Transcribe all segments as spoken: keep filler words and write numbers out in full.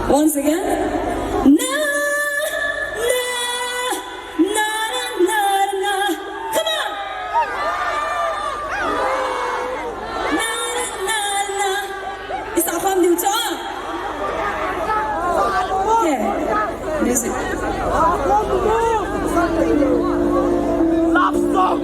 Once again. Na, na, na, na, na, na. Come on. Na, na, na, na. Isa kham diu cha. Okay. Music. Love song.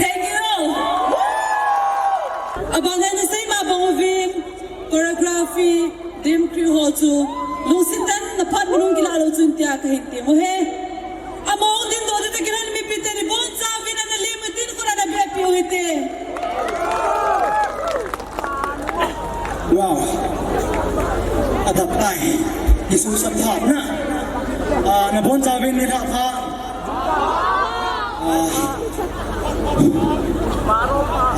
Thank you. Abang in nasei ma bang uvin, choreography, Dim Crew ho chu lungset tah in naphat malung kilah lou chun tia kahin tem u ahi. Amahon dingdoh ding tah in mipi teni bonchauvin ana lim u tin khut ana beh piu hite. Wow. Adap tai. Isu sap thap na. Ah, nabonchauvin nilhah pha. Ah,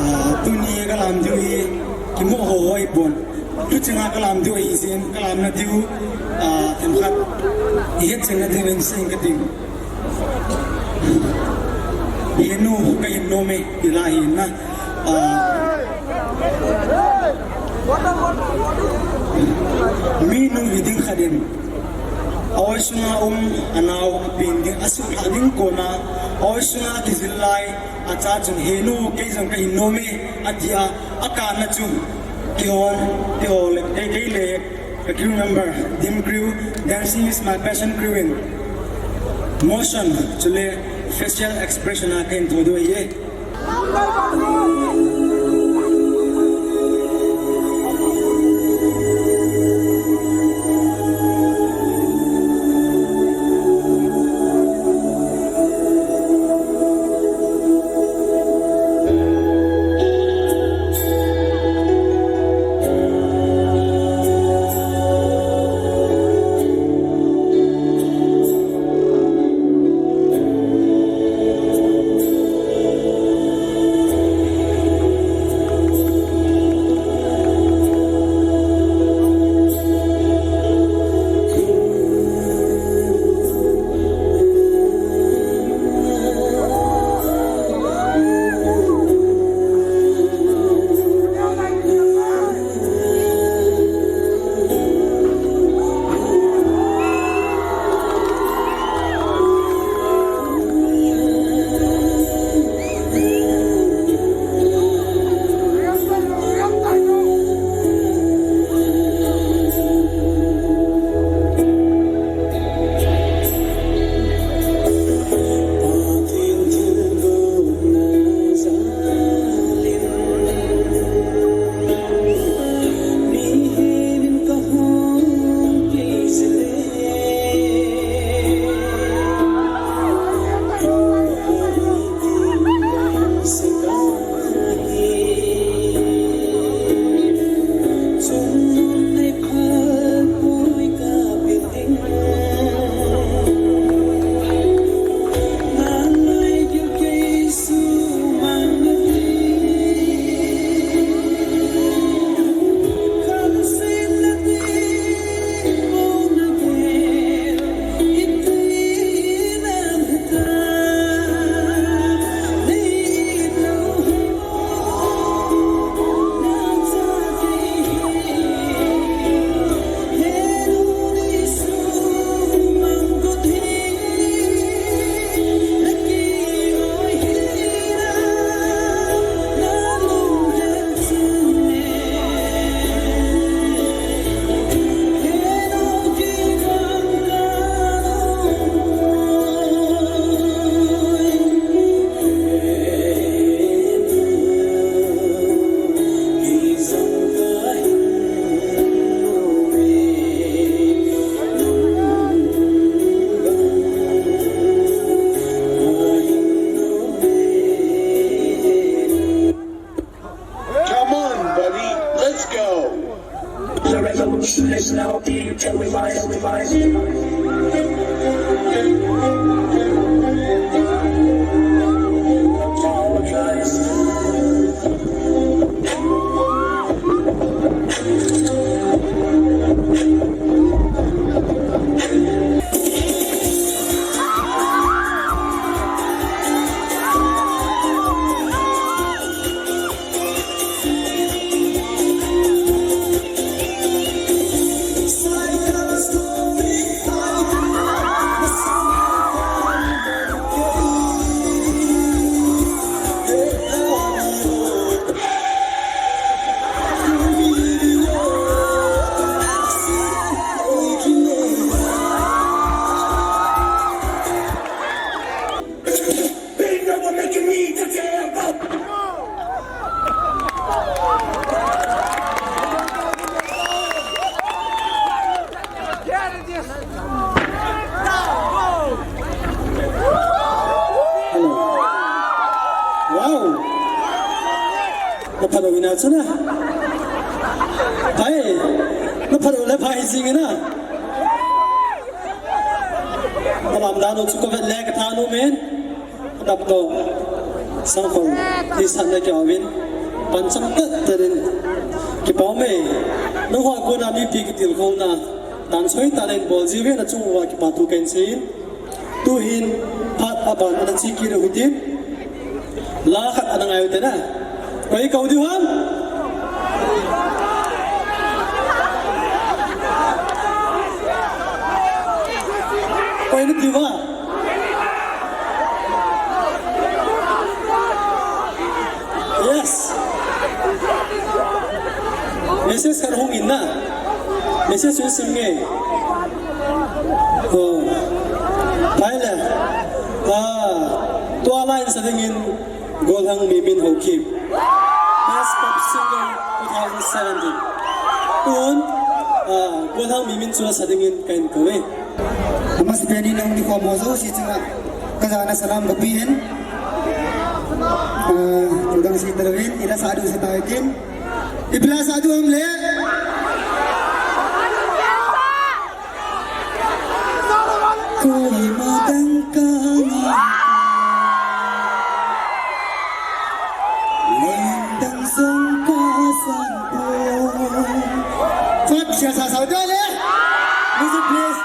ah, tuni kalam diu hi kimoh ho ho ahipon. Tuchinga kalam diu ahi jeh in, kalamna diu, ah, themkhat ihet chenna diuvin seiyin kating. Henu kahin nom e, ila hina. Ah, minu hiding khat in a-oi sunga um, anao apen ding, asuhlhah ding kona a-oi sunga kijil lai, acha chun, "Henu, kei jong kahin nom e," atia, akana chu, kihon, kihon le, kei, kei le, ka crew member, Dim Crew, Dancing is my passion crew in motion, chule facial expression a kahin tho diu ahi e. Come on, buddy, let's go. The revolution is now being televised. Hello. Wow. Na phat u hina chu na. Pai. Na phat u le pai jing na. Ka lam dan u chu ka vet le ka tha nom in. Dap to. Sangkhol. Ti san na kya win. Pan cham ta ta din. Kipa um e. Nangho a kona mipi kitilkhouna. Dan soi talent bol ji uvin achung uva kipa thu kahin sei in. Tuhin phat aban ana che kit u hitin. La khat ana ngai u te na. Koi kou diu ham? Koi na tiu va? Yes. Message kan hung in na. Message chu sim nge. Oh. Pai le. Ah. Tua line sa dingin. Golhang Mimin Haokip, Best Pop Singer two thousand seventeen. Tun, ah, Golhang Mimin chu lasa dingin kahin kou e. Amasapen in nangni khom ho jouse chunga kajana salam kapen. Ah, tudang seitalou in, ila sah diu seitai tin. Ipi la sah diu ham le? Koima dang kani. Leng dang song kasang po. Fat siya sa sao dale. Music, please.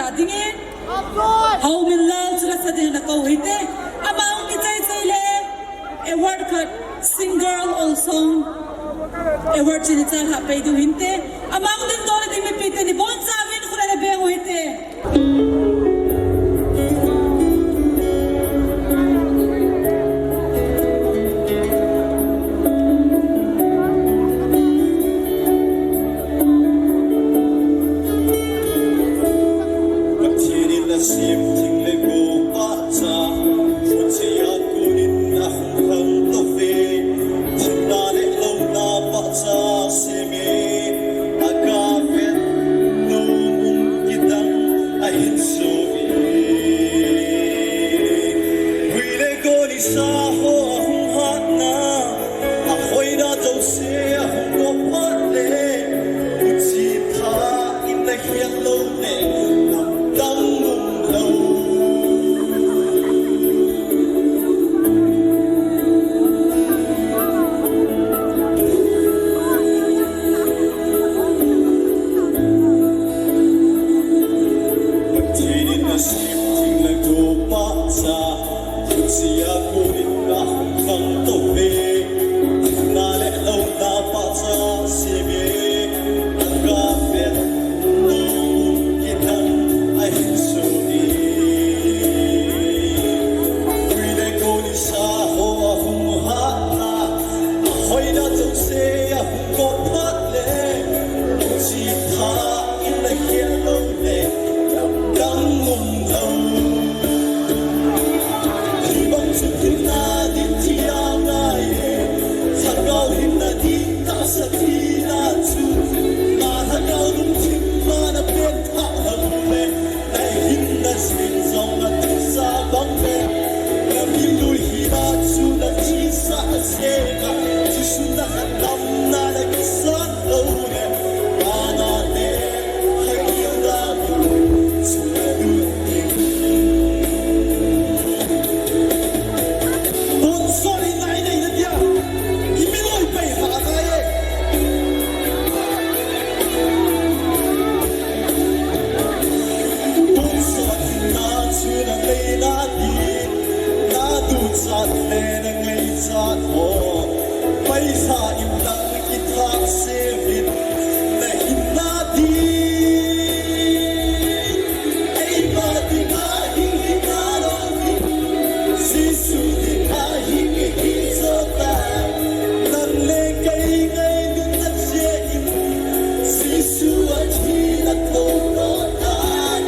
Dingin, Houminlal chu la sa ding na kou hite. Amang kichai chai le award khat, single all song award chu ni cha ha pei diu hinte. Amang ding dol ding mipi te ni boncha vin khula le be u hite. Pathen in a sem thing le go pahcha, thuchea konin a hung khang tauve. Thina le louna pahcha seme, a ga vet nom um kidang ahin soh e. Hui le gol nisa ho a hung hatna, a hoina jouse a hung go phat le, huchi tha in na khel lou le, lamdang um lou. Pathen in a sem thing le go pahcha, thuchea konin a hung khang tauve. Thina le louna pahcha seme, a ga vet nom um kidang ahin soh e. Hui le gol nisa ho a hung hatna, a hoina jouse a hung go phat le, huchi tha in na khel lou le, lamdang um lou. Hibang chu hinna ding thi angai e, lhagao hinna ding tahsa thina chu, na lhagao lungthim a na pen thah lou le, na hinna jing jong na tisa bang le, na min lui hina chu na tisa a seka, Jesu na khatamna na kisan lou le, ana le, ha gilna mun chu na lut ding. Tonsot in nai nei na dia, i min lui pei ha ngai e. Tonsot hinna chu na neina ding, na duchat le na ngaichat ho, paisa in na kithah sevin, na hinna ding. Eima dinga hing hing a lou ding, Jesu dinga hing hing jo tai. Nang le kei ngailut na cheh in, Jesu a thi na thou lou tai.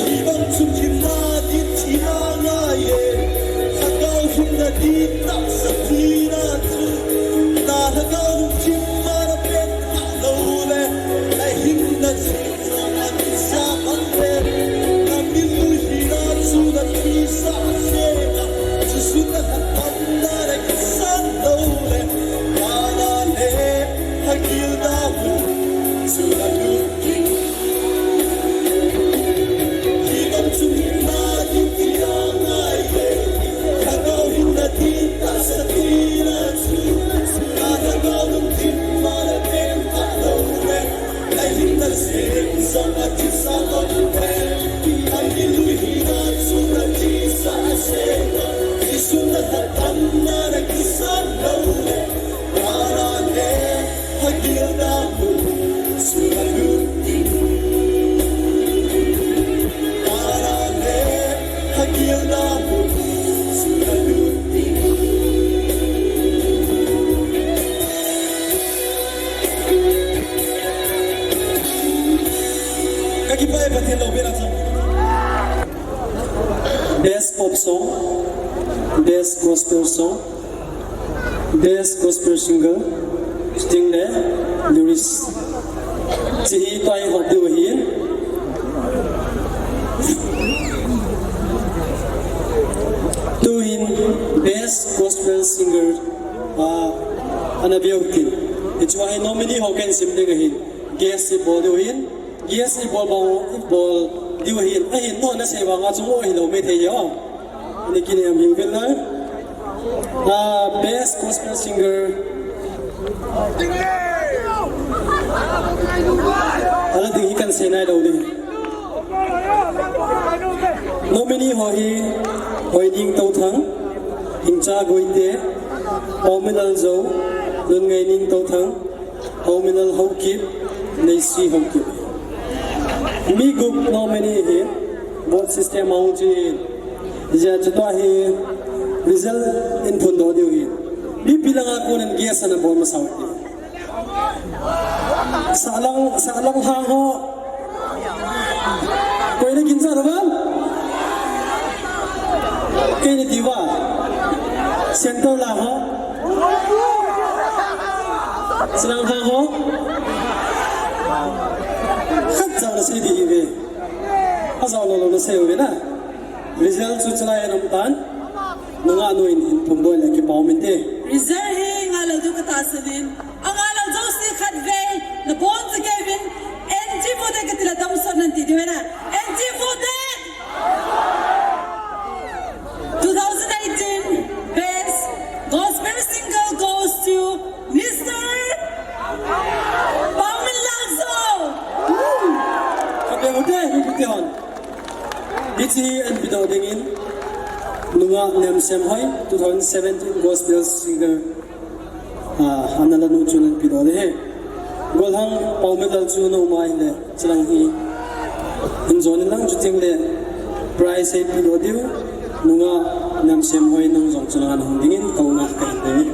Hibang chun hinna ding thi angai e, lhagao hinna ding tahsa thina chu, na lhagao lungthim a na pen thah lou le, na hinna jing jong na tisa bang le, na min lui hina chu na tisa a seka, Jesu na khatamna na kisan lou le, ana le, ha gilna mun chu na lut ding. Hibang chun hinna ding thi angai e, lhagao hinna ding tahsa thina chu, na lhagao lungthim a na pen thah lou le, na hinna jing jong na tisa lou le, na min lui hina chu na tisa a seka, Jesu na khatamna na kisan lou le, ana le, ha gilna mun chu na lut ding. Ana le, ha gilna mun chu na lut ding. Ka kipah e, Pathen loupina chu. Best pop song, best gospel song, best gospel singer, chuteng le lyrics. Hiche hi tua i hop diu ahin. Tuhin best gospel singer, ah, ana beu tin. Hichea hi nominee ho kahin sim ding ahin. Guess i bol diu ahin. Guess i bol bang, i bol diu ahin. Ahin, nangho na sei vang a chu mo hilou maithei e. Ani kinem hiuvin lang. Ah, best gospel singer. Ana ding hi kahin sei nailou ding. Nominee ho hi Hoining Touthang, Hingcha Guite, Paominlal Zou, Lunngaining Touthang, Paominlal Haokip, Neisi Haokip. Mi gup nominee hi vote system a hung chi, hijeh chun tua hi result in phondoh diu ahi. Mipi langa konin guess ana bol masa ute. Sahlang, Sahlang Hang ho. Koi naginchat uvam? Kei nati uva. Center lang ho. Sahlang Hang ho. Khat jong nasei ding ahiuve. Ajao lou lou nasei uve na. Result chu chulai a um tan. Nungah nu in hin phondoh le kipa um inte. Result hi ngah lou diu katahsan in. Angah lou jouse khatvei, nabonchauvin, N G vote kati le damsot nan ti diu ahi na. N G vote! Two thousand eighteen Best Gospel Singer goes to Mister Paominlal Zou. Happy birthday, happy birthday hon. Hiche hi eipe doh dingin, nungah Nemsemhoi, two thousand seventeen Gospel Singer. Ah, ana la nu chu neipe doh ding ahi. Golhang Paominlal chu na um a ahile, chulang hi. Hin jon in lang chuteng le prize eipe doh diu. Nungah Nemsemhoi nang jong chulang ana hung dingin, kouna kahin nei.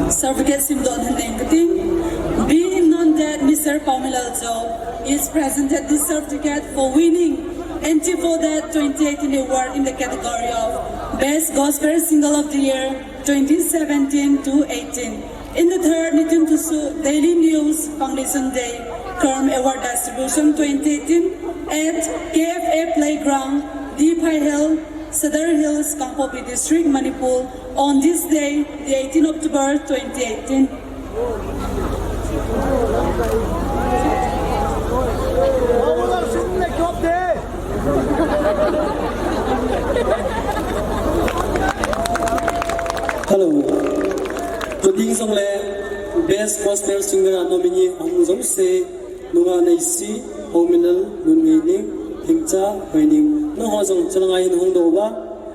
Certificate simdoh nan nei kating. Be it known that Mister Paominlal Zou is presented this certificate for winning N G Vodet twenty eighteen award in the category of Best Gospel Single of the Year twenty seventeen to eighteen in the third Nitin Thusoh Daily News Foundation Day Kerm Award Distribution twenty eighteen at K F A Playground, Diphai Hill, Sadar Hills, Kangpokpi District, Manipur, on this day, the eighteen October twenty eighteen. Hello. Chuti jongle Best Gospel Singer a nominee ahung jouse, nungah Neisi, Hominal, Lunngaining, Thingcha, Hoining, nangho jong chalanga hin hung doh uva,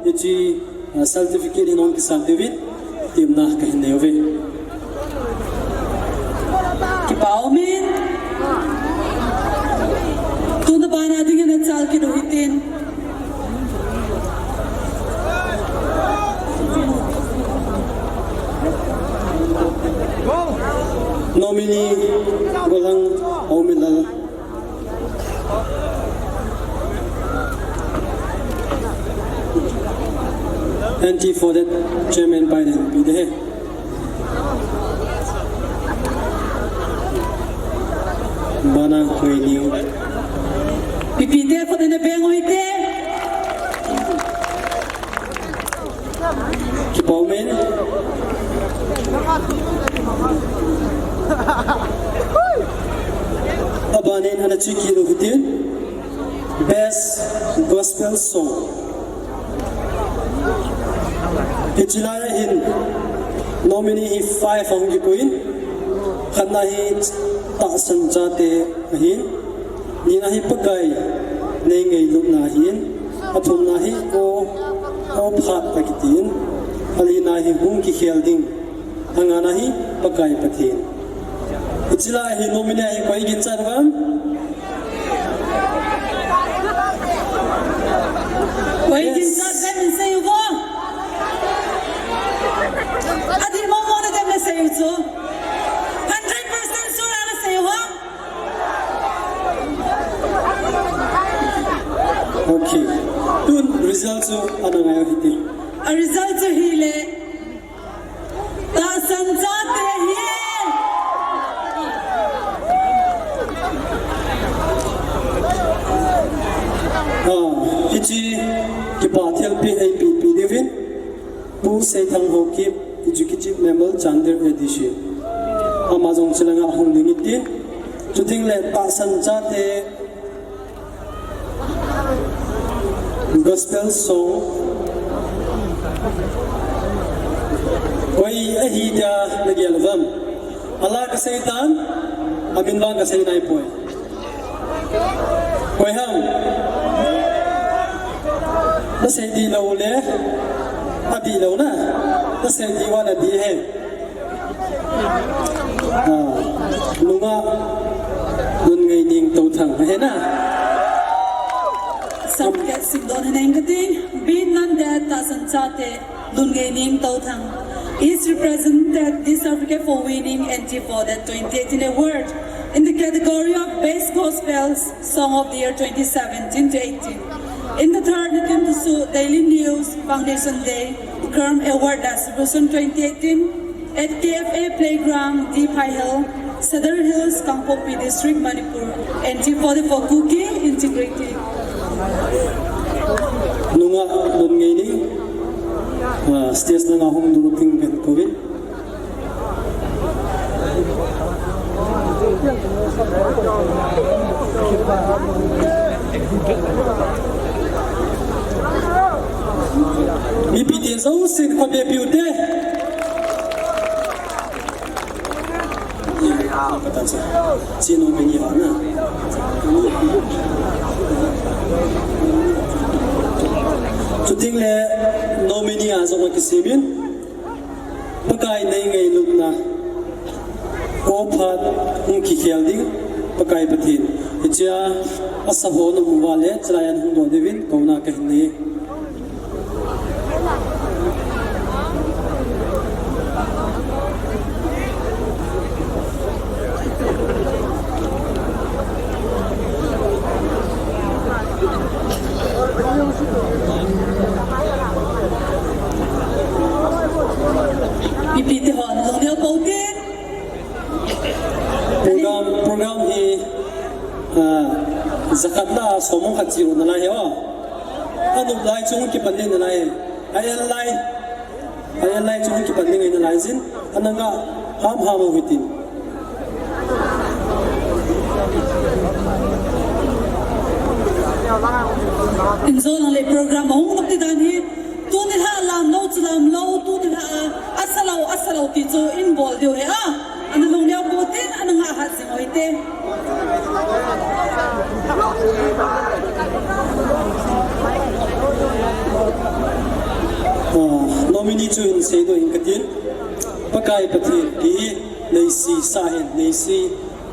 hiche, ah, certificate hin hung kisam diuvin, temna kahin nei uve. Kipa umin. Tuna bana dingin nachal kit u hitin. Nominee Golhang Hominal. N G Vodet Chairman Biden pi de he. Bana koi niu. Pipite ko dene beng oi te. Kipa umin. Abanin ana chiki lu hitin. Best Gospel Song. Hiche lai a hin nominee hi five ahung kipuiyin, khatna hi Tahsan Chate ahin, nina hi Pakai nei ngailutna ahin, athumna hi O, O Phat akitin, alina hi Hung Kikhel Ding, angana hi Pakai Pathen. Hiche lai hi nominee hi koi ginchat uvam? Koi ginchat uvam in seiyu vo. Adih mong mong na dem na seiyu chu. Hundred percent sure na seiyu vo. Okay. Tun result chu ana ngai u hite. A result chu hile. Tahsan Chate hi. Ah, hiche kipa thilpeh eipe pe diuvin. Pu Seithang Haokip, Executive Member, Chandel A D C. Ama jong chulanga hung ding ahitin. Chuteng le Tahsan Chate Gospel Song. Ahi tia nagel uvam? Ala kasei tan, amin vang kasei naipoi. Koi ham? Nasei dih lou le, adih lou na. Nasei dih uva le adih ahi. Ah, nungah Lunngaining Touthang, ahi na. Samket simdoh henlang kati, Binnan Dad Tahsan Chate, Lunngaining Touthang is represented this certificate for winning N T four that twenty eighteen award in the category of Best Gospel Song of the Year twenty seventeen to eighteen. In the third Nitin Thusoh Daily News Foundation Day Kram Award Distribution twenty eighteen at K F A Playground, Diphaihal, Sadar Hills, Kangpokpi District, Manipur, N T forty-four Kuki Integrity. Nungah Lunngaining, ah, stage langa hung ding kahin kouvin. Mipi te jousen khut beng peh ute. Chuting le nominee a jong akisemin. Pakai nei ngailutna, aw phat hung kikhel ding, Pakai Pathen. Hichea asa ho na um uva le, chulai a hung doh diuvin, kouna kahin nei. Mipi te hon lungneo pou te. Program, program hi, ah, jakhat le somkhat chi nalai hi o. Anop lai chung kipan ding nalai. Ael lai. Ael lai chung kipan ding nalai jin. Ana ngah hamham u hitin. Injo lang le program ahung nop ti dan hi. Tuni lha lam lou, chu lam lou, tuni lha a, asa lou, asa lou ti chu in bol diu ahi a. Ana lungneo pou tin, ana ngah hat jing u hite. Ah, nominee chu hin seidoh inge katin. Pakai Pathen ti hi neisi sa hen, neisi.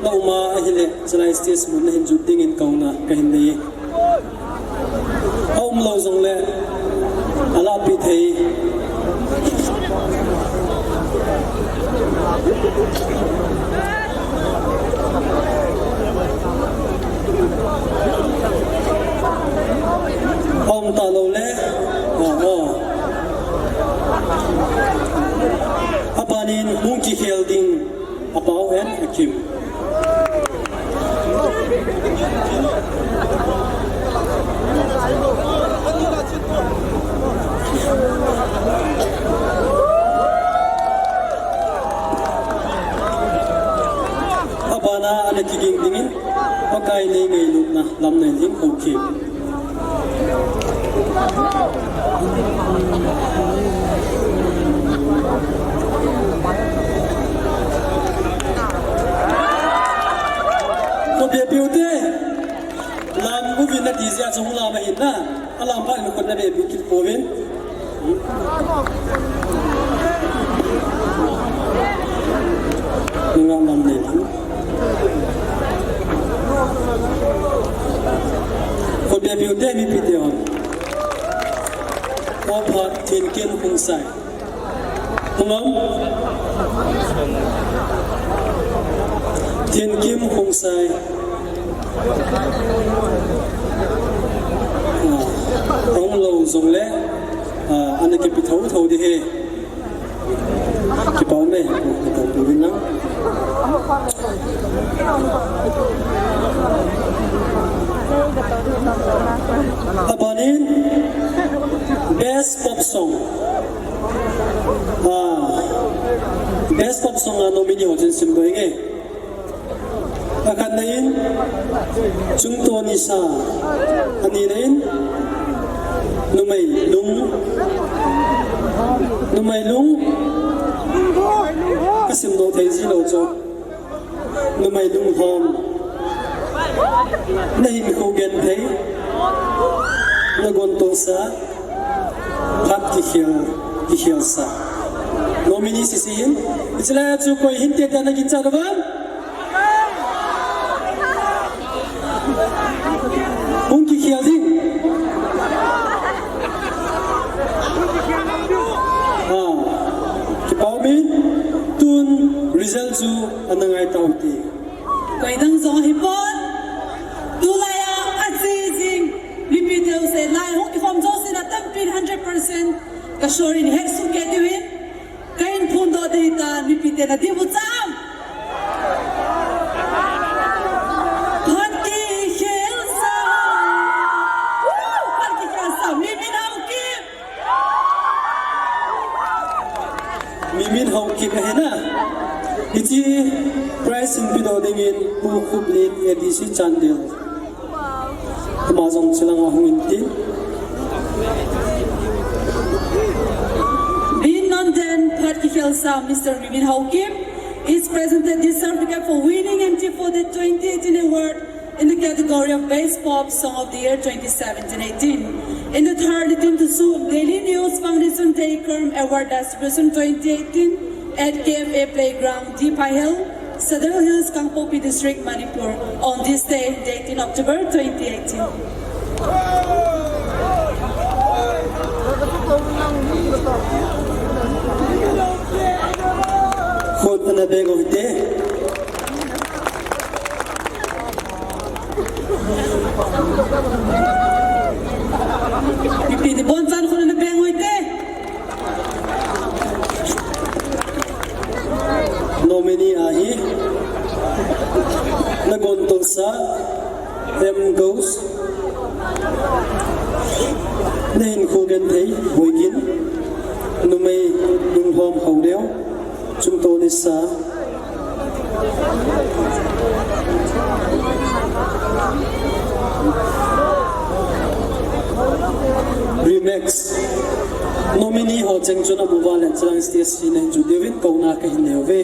Na um ahile, chulai stage mun nahin jot dingin kouna kahin nei. Aum lou jongle, alahpeh thei. Aum talou le, ah, ah. Abanin hung kikhel ding. Apau and Akim. Abana ana kiging dingin, Pakai nei ngailutna lamna in hung kit. Khut beng peh ute. Lam uvin nati jeh a chu lam ahin na. Alam phat in khut nabeng peh kit pouvin. Nungah lam nei. Khut beng peh ute mipi te hon. Aw phat Thenkim Khongsai. Hung am? Thenkim Khongsai. Ah, hung lou jongle, ah, ana kipe thotho ding ahi. Kipa um e, kipa um e na. Abanin, Best Pop Song. Ah, Best Pop Song a nominee ho chun simdoh inge. Akhatna in, Chungto Nisa. Anina in, Numei Lung. Numei Lung. Simdoh thei jilou chu. Numei lunglhom. Nahinkho genthei. Nagontohsa. Phat kikhel, kikhelsa. Nominee sese hin. Hiche lai a chu koi hinte tia naginchat uvem? Hung kikhel ding. Ah, kipa ume, tun result chu ana ngai tau hite. Koi dang jong hipon. Tulai a ache jing mipite u se lai hung kikhom jouse na tampin hundred percent ka sure in het suh kei diu hin. Kahin phondoh ding ahitan, mipite na diu cham. Phat kikhel sa. Phat kikhel sa. Mimin Haokip. Mimin Haokip ahi na. Hiche prize in pedoh dingin Pu Khuplin, A D C Chandel. Ama jong chulanga hung intin. Being non-den phat kikhel sa Mister Mimin Haokip is presented this certificate for winning M T for the twenty eighteen award in the category of Best Pop Song of the Year twenty seventeen eighteen. In the third Nitin Thusoh Daily News Foundation Day Kurm Award Distribution twenty eighteen at K F A Playground, Diphaihel, Sadar Hills, Kangpokpi District, Manipur, on this day, the eighteen October twenty eighteen. Khut ana beng u hite. Mipi ni bonchan khut ana beng u hite. Nominee ahi. Nagontohsa M Ghost. Nahinkho genthei Boigin. Numei lunglhom Haoneo. Chungto nisa. Remax. Nominee ho cheng chun amu uva leh chulang stage sina chu Devin Kouna kahin neo ve.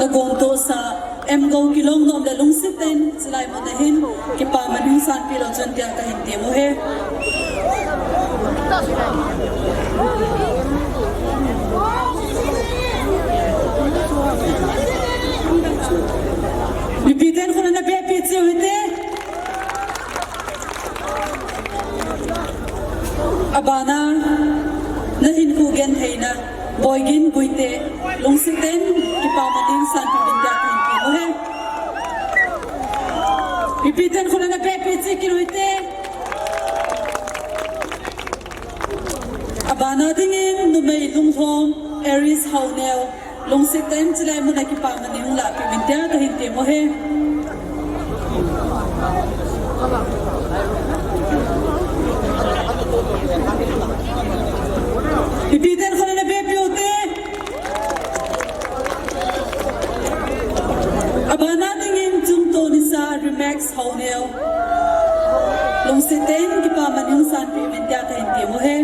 Nagontohsa M Ghost kilong nom le lungset in chulai mun a hin kipa maning sanpeh lou chun tia kahin tem u ahi. Mipiten khut ana bengpeh cheh u hite. Abana, nahinkho gentheina, Boigin Guite, lungset in kipa maning sanpeh uvin tia kahin tem u ahi. Mipiten khut ana bengpeh cheh kit u hite. Abana dingin numei lunglhom, Aris Haoneo, lungset in chulai mun a kipa maning hung lahpeh uvin tia kahin tem u ahi. Mipiten khut ana bengpeh u hite. Abana dingin chungto nisa Remax Haoneo. Lungset in kipa maning sanpeh uvin tia kahin tem u ahi.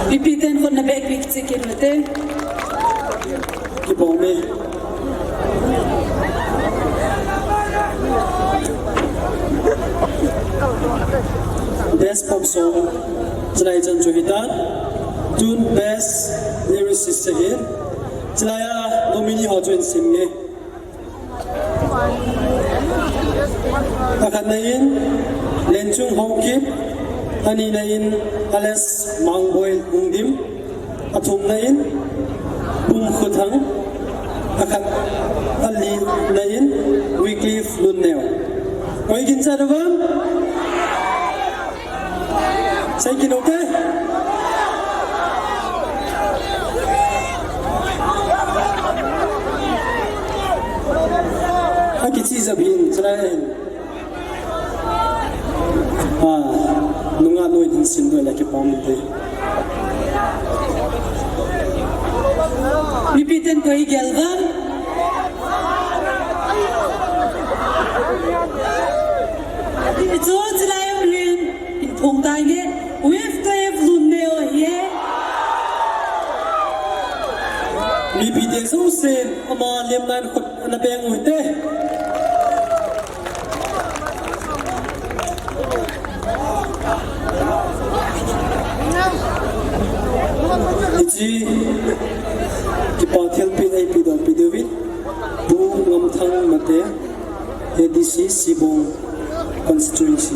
Mipiten khut ana bengpeh cheh kit u hite. Kipa ume. Best Pop Song. Chulai chan chu hitan. Tun Best Lyricist ahin. Chulai a nominee ho chu hin sim nge. Akhatna in Lenchung Haokip, anina in Alex Mangboi Lungdim, athumna in Bumkhuthang, akhat, alina in Wycliffe Lunneo. Koi ginchat uvem? Sei kit u hite. Akichih jep hin, chulai hin. Ah, nungah noi hin sim noi le kipa um hite. Mipi Koi gel vang. Hichu chilai um hin, hin phong tai nge, Wycliffe Luneo hi. Mipite jousen, ama lemnan khut ana beng u hite. Hiche kipa thilpeh eipe doh peh diuvin, Pu Ngamthang Mate, A D C Sibong Constituency.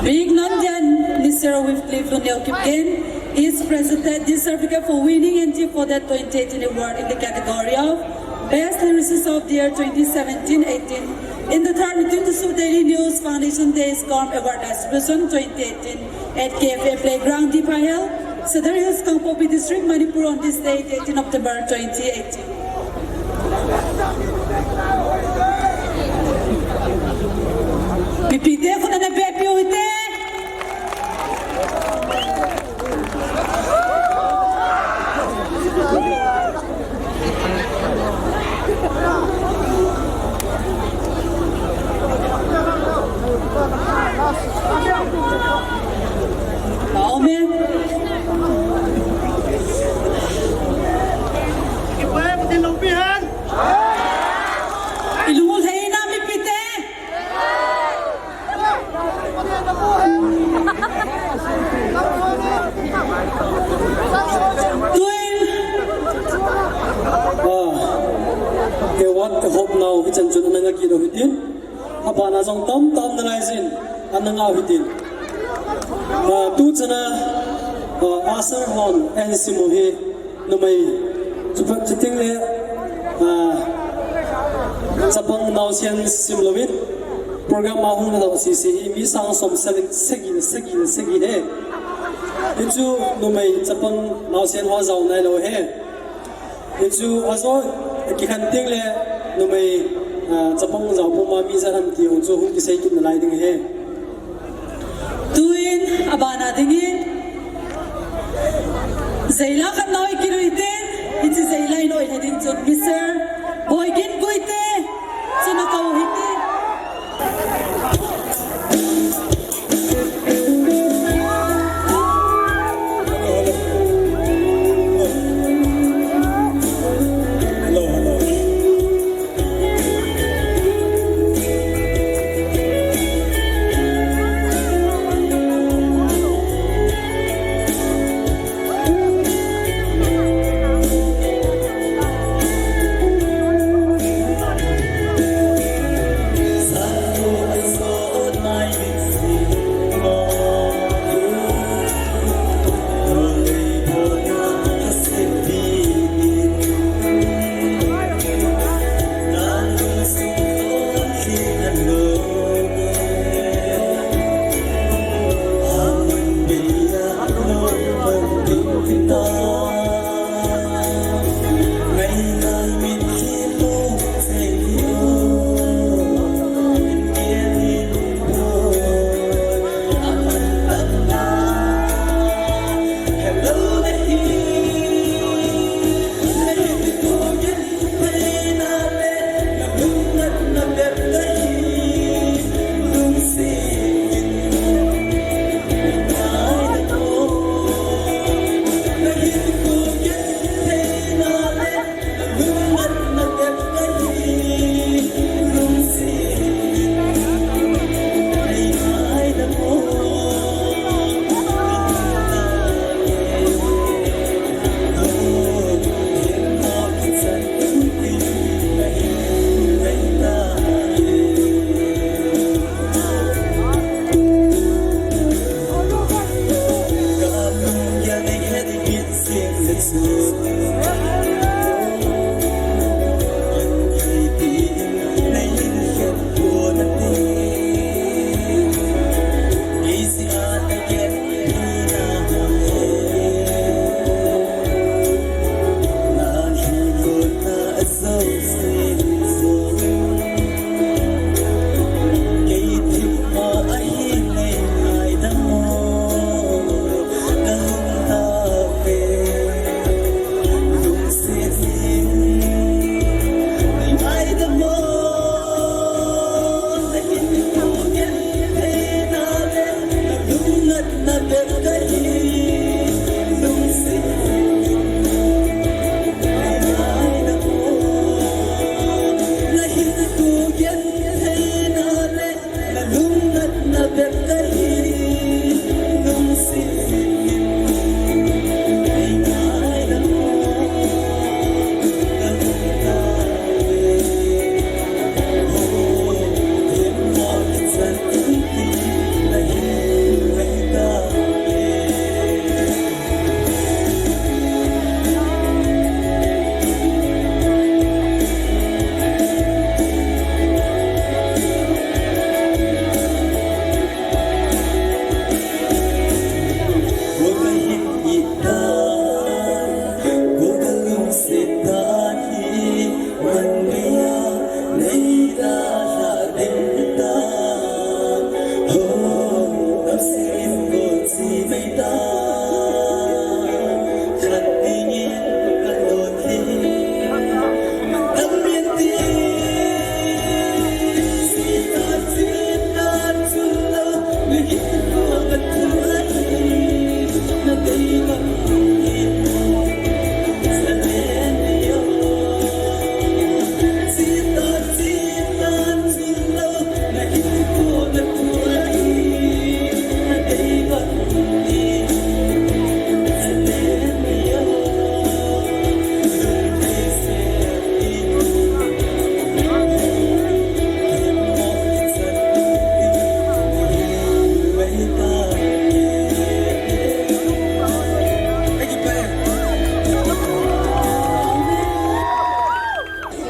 Being none then, Mister Wycliffe Luneo Kipgen is presented this certificate for winning N T for the twenty eighteen award in the category of Best Lyricist of the Year twenty seventeen eighteen in the third Tutu Daily News Foundation Days Com Award Distribution twenty eighteen at K F A Playground, Dipha Hill, Sadar Hills, Kangpokpi District, Manipur on this day, eighteen October twenty eighteen. Mipite khut ana beng peh u hite. Amen. Ilung lhai na mipite. Tuin, ah, award ahop nau hichan chun ana ngah kit u hitin. Abana jong tamtah um nalai jin, ana ngah u hitin. Ah, tuchana, ah, usher hon eihin sim u hi, numei, chupa, chuting le, ah, chapang naosen sim louvin, program a hung nadoh sese hi, mi sang som sagi, sagi, sagi, sagi ahi. Hichu numei chapang naosen ho jao nailou ahi. Hichu ajo kikhen teng le numei, ah, chapang jao puma mi ijat ham ti ho chu hung kisei kit nalai ding ahi. Tuin abana dingin, jeila khat na hoi kit u hitin, hiche jeila in hoi lha ding chun Mister Boigin Guite, chun akou u hitin.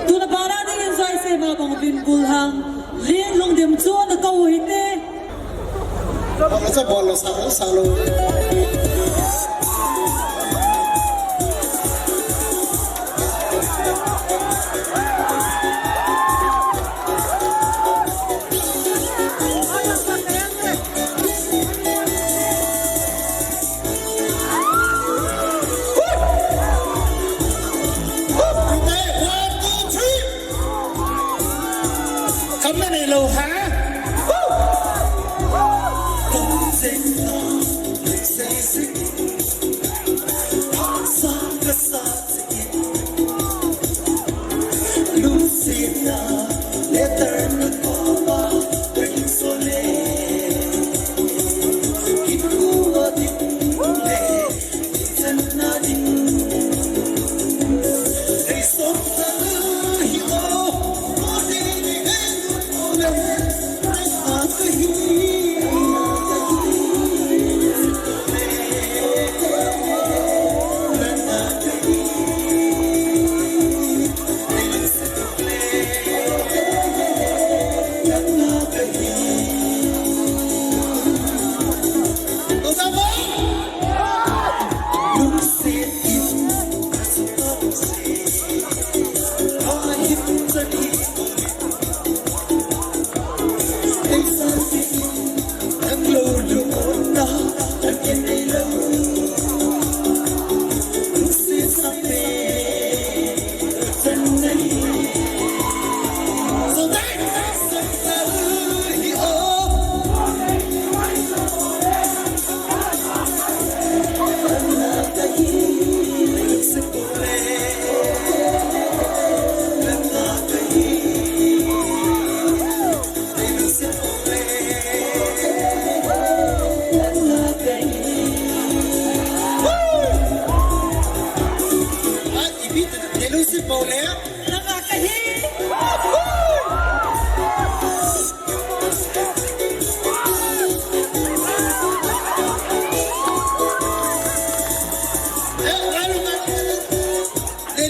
Tuna para ding enjoy se ma bang bin bul hang. Lin Lungdim chu na kau hite. Bol sa, bol sa, sa lo. One, two, three. Come on, hello, ha?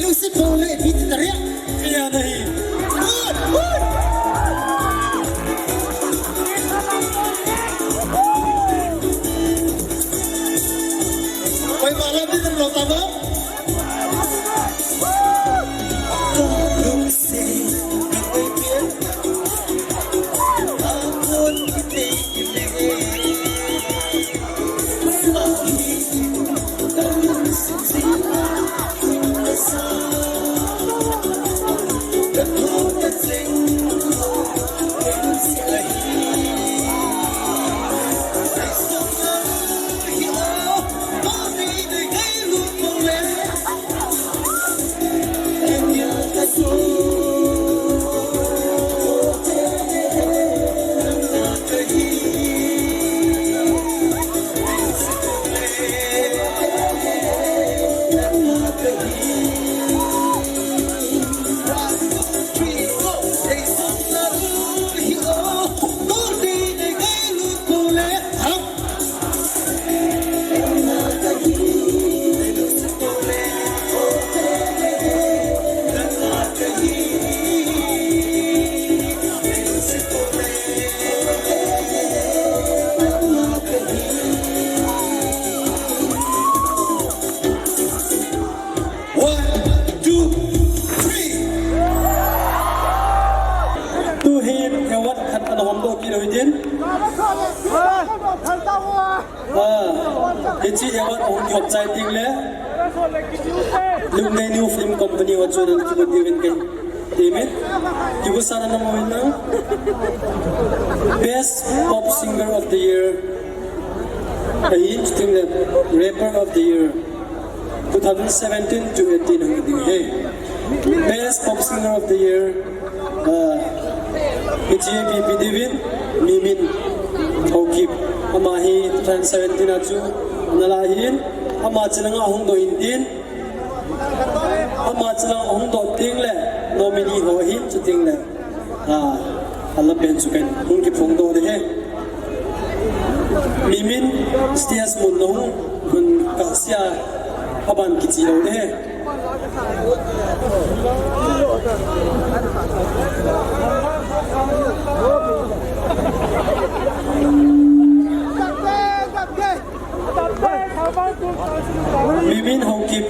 Lungset bol le, ipi ti taria. Kaya nahi. Koima lam ding tam lou tamo. Ah, hiche award ahung kichai teng le, Lungnei New Film Company ho chun ana kigot diuvin kahin temin. Kigo sana namu in lang. Best Pop Singer of the Year. Ahin chuteng le Rapper of the Year. Two thousand seventeen to eighteen hung hi ding ahi. Best Pop Singer of the Year, ah, hiche hi ipi ipi diuvin, Mimin Haokip. Ama hi two thousand seventeen a chu ana la ahin, ama chilanga hung doh in tin, ama chilanga hung doh teng le, nominee ho ahin chuteng le. Ah, ala pen chu kahin hung kiphong doh ding ahi. Mimin stage mun nahung hun kahsea, aban kiche lou ding ahi. Mimin Haokip.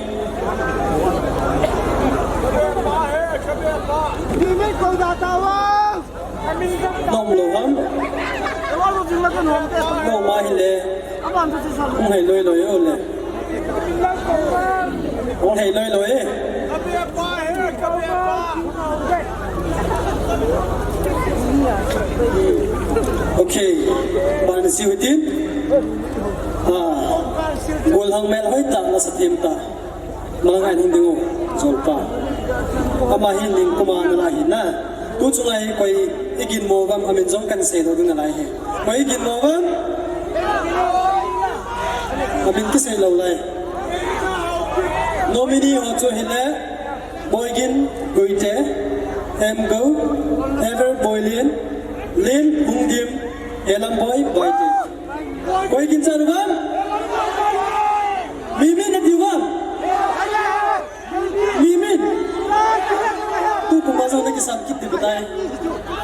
Nom lou ham? Nom ahile. Hung hei loi loi o le. Hung hei loi loi e. Okay. Ban si utin. Ah. Golhang mel hoitah, nasa themtah. Malang a hin ding u, jolpa. Ama hi ningkum a ana la ahi na. Tu chunga hi koi i ginmo uvam, amin jong kahin sei lou ding nalai hi. Koi i ginmo uvam? Amin kisei lou lai. Nominee ho chu hile, Boigin Guite, M Go, Ever Boilin, Lin Hungdim, Helamboi Baite. Koi kinchat uvam? Mimin nati uvam? Mimin. Tu kum a jong nakisam kit ding ahitai.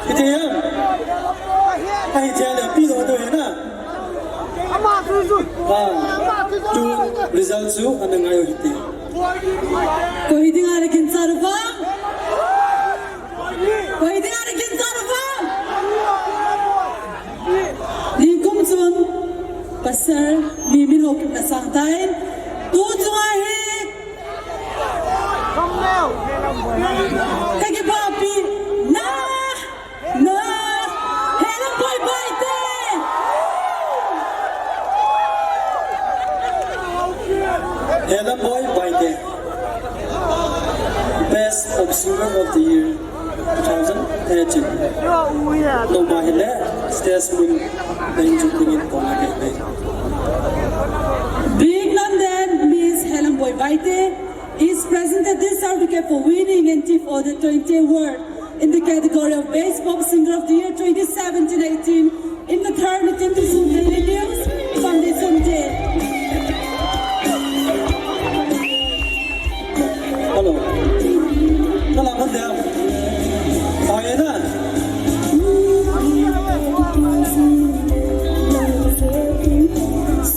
Hiti ham? Ahi thei le pi lo do na. Ah. Tu result chu ana ngai u hite. Koi dinga nakinchat uvam? Koi dinga nakinchat uvam? Nikum chun Pastor Mimin Haokip nasang tan. Tu chunga hi kakipahpina, na, Helamboi Baite. Helamboi Baite. Best Pop Singer of the Year two thousand eighteen. Noma hile stage mun ding chu dingin kona ke. Being none then, Miss Helamboi Baite is presented this certificate for winning N T F Audit twenty award in the category of Best Pop Singer of the Year twenty seventeen eighteen in the third Nitin Thursum Daily News Sunday Sunday. Hello. Hello, hello. Aye na.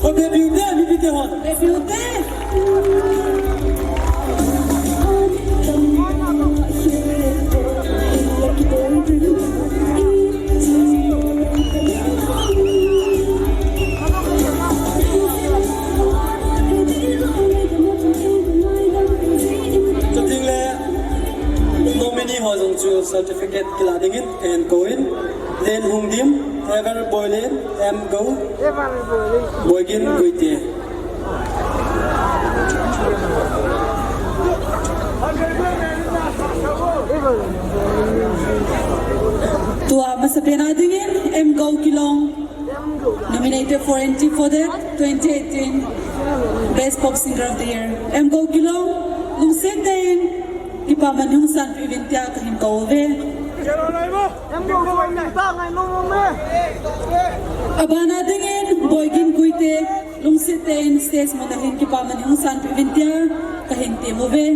O debut de, mi bite hon. Debut de. Chuting le nominee ho jong chu certificate kila dingin kahin kou in, Len Hungdim, Ever Boilin, M Go, Boigin Guite. Tua masapen a dingin M Go Kilong, nominated for N T F Audit twenty eighteen Best Pop Singer of the Year. M Go Kilong, lungset tah in kipaman hung sanpeh uvin tia kahin kou uve. Abana dingin Boigin Guite, lungset tah in stage mun a hin kipaman hung sanpeh uvin tia kahin tem uve.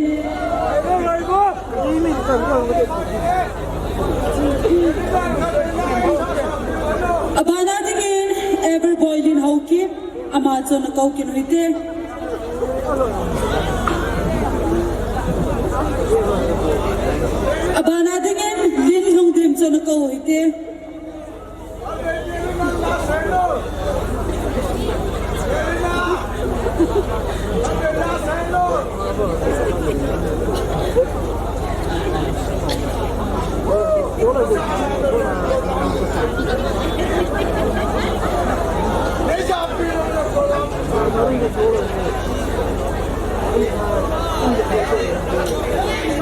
Abana dingin Ever Boilin Haokip, ama chu ana kou kit u hite. Abana dingin Len Hungdim chu ana kou u hite.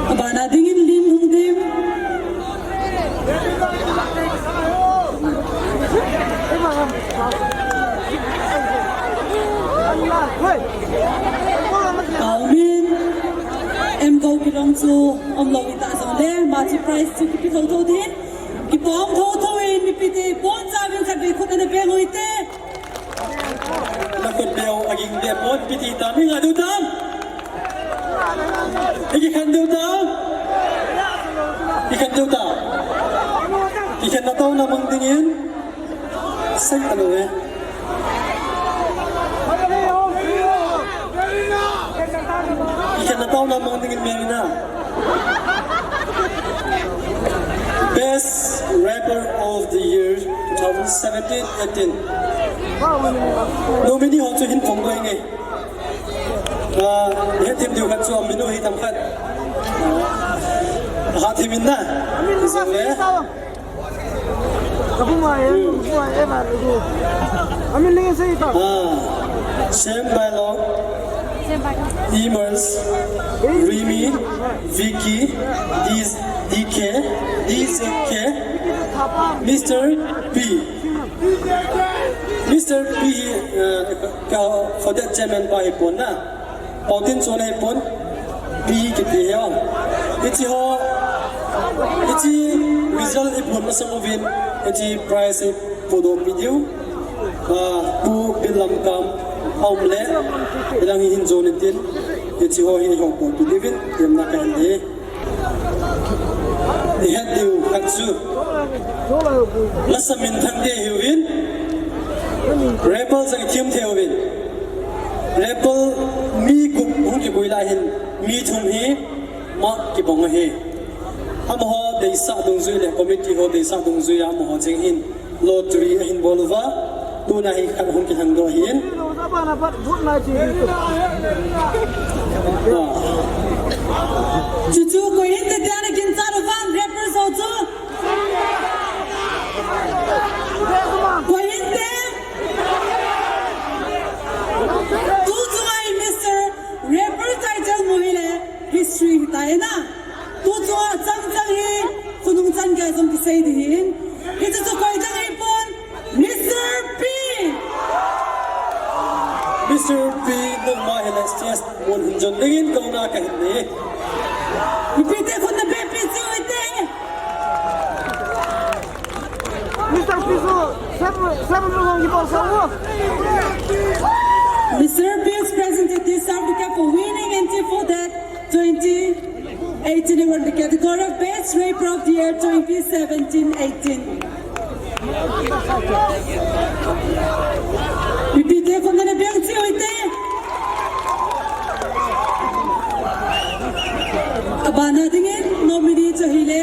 Abana dingin Lin Lungdim. Amin. Em ko kilong chu umlou hita jongle, ama chu prize chu kipe thotho din. Kipah umtho tho in, mipite pon cha vin khat vei khut ana beng u hite. Nakhut beu aging deh pon, ipi ti tam, i ngah diu tam. I kikhen diu tam. I khen diu tam. Kikhenna taona mang dingin. Sei talou e. Kikhenna taona mang dingin Merina. Best Rapper of the Year two thousand seventeen eighteen. Nominee ho chu hin phong ding e. Ah, hethem diu khat chu amin u hi tam khat. Hathem in na. Amin u ka. Kapuma e, kapuma e, ba, e. Amin leng sei ta. Ah, Sem Bailong, Emers, Rimi, Vicky, D-, D K, D Z K, Mister P. Mister P, eh, ka, for that chairman pa hi pon na. Pau tin chun ahi pon, P kiti hi o. Hiche ho, hiche result i phon masang uvin, hiche prize i podoh pi diu. Ah, Pu Bilam Kam, aum le, ilang hi hin jon in tin, hiche ho hi hung podoh pi diuvin, temna kahin nei. I het diu khat chu. Lasa minthang te hiuvin. Rapper jong i them thei uvin. Rapper mi gup hung kibui lai hin mi thum hi mark kibang ahi. Amaho deisah dungjui le committee ho deisah dungjui a amaho jeng hin lottery ahin bol uva, tuna hi khat hung kilhang doh ahin. Chuchu koi hinte tia naginchat uvam, rappers ho chu? Koi hinte? Tu chunga hi Mister Rapper title mu hile history hitai na. Tu chunga chang chang hi khonung chan gei jong kisei ding ahin. Hiche chu koi dang ahipon, Mister P. Mister P, nangma hile stage mun hin jon dingin kauna kahin nei. Mipite khut nabeh peh cheh u hite. Mister P chu seven, seven round hi bol sa u. Mister P is presented this certificate for winning N T four that twenty eighteen award in the category of Best Rapper of the Year twenty seventeen eighteen. Mipite khut nabeh cheh u hite. Abana dingin nominee chu ahile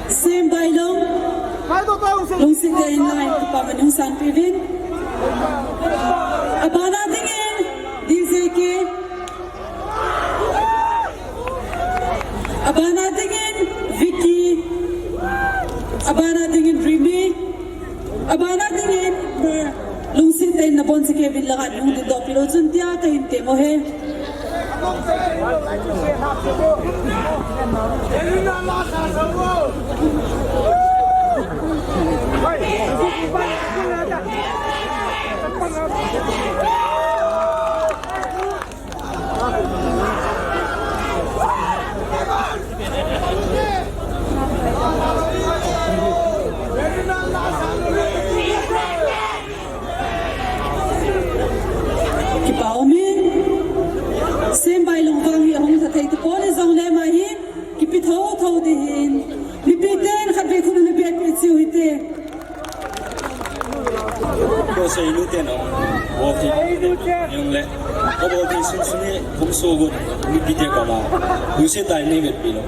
Sem Bailong. Lungset tah in line kipa manung san pi uvin. Abana dingin D J K. Abana dingin Vicky. Abana dingin Rimi. Abana dingin, eh, lungset tah in nabonchauvin langa nung dingdoh pilou chun tia kahin tem u ahi. Kipa umin, Sem Bailong vang hi ahung lha thei tapon hijongle ama hi kipe thotho ding ahin. Mipiten khatvei khut nabeh peh cheh u hite. Ko sei nu te no. Bol thei nu te no. Jongle. Ko bol thei sung sung hi kum so gu. Mipite koma. Lungset tah in nei vetpi lou.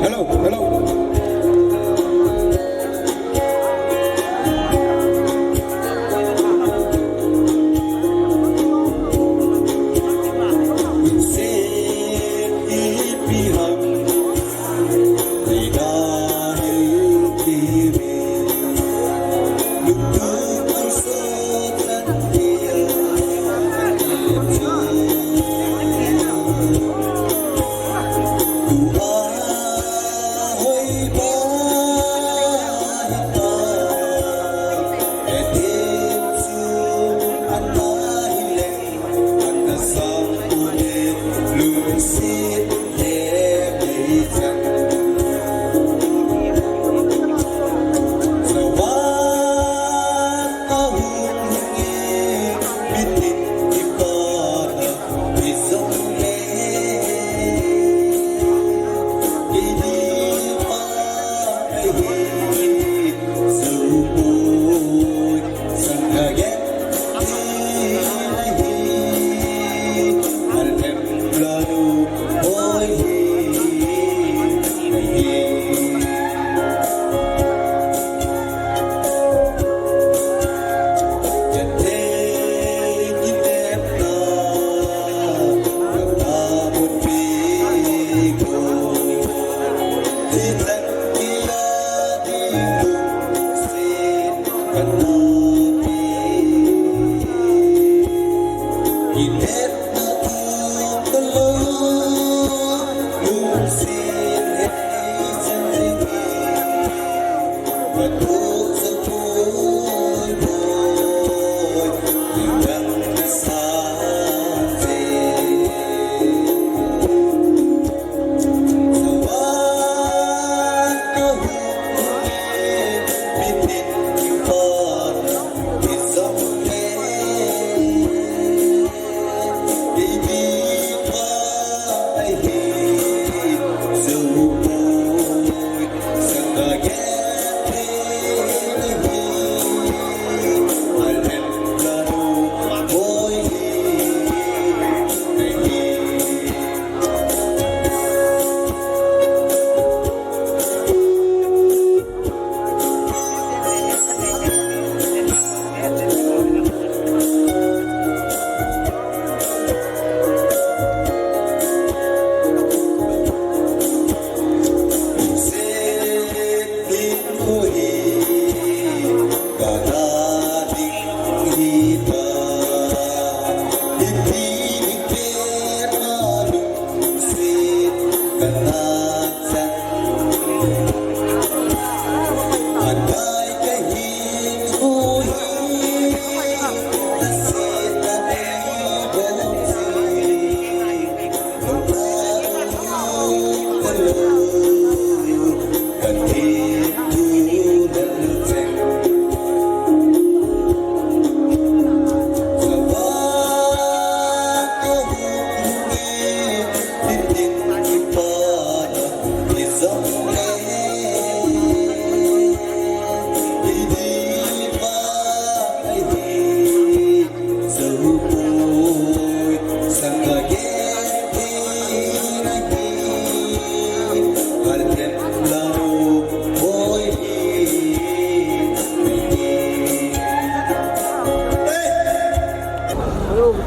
Hello, hello.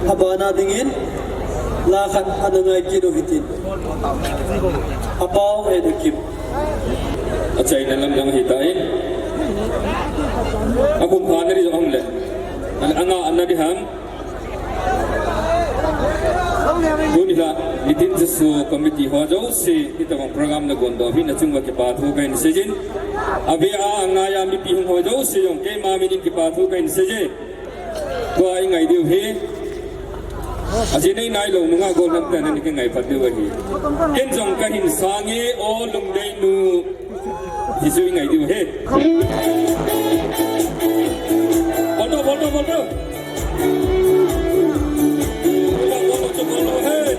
Abana dingin, la khat ana ngai kit u hitin. Apau Edu Kim. Achaina lam lang hitan. Akum pha na ri jong le. An anga an na di ham. Tuni la, nitin Jesu committee ho jouse, hitabang program na gondoh hi nachung uva kipa thu kahin seijin. Ave a angaiya mipi hung ho jouse jong, keima minin kipa thu kahin seijin. Tua i ngai diu hi. Ajeh nei nailou nunga gollhang ten ani ka ngai phat diu ahi. Ken jong kahin sange o Lungdeinu. Hichu i ngai diu hi. Bolto, bolto, bolto. Bolto, bolto, bolto, hey.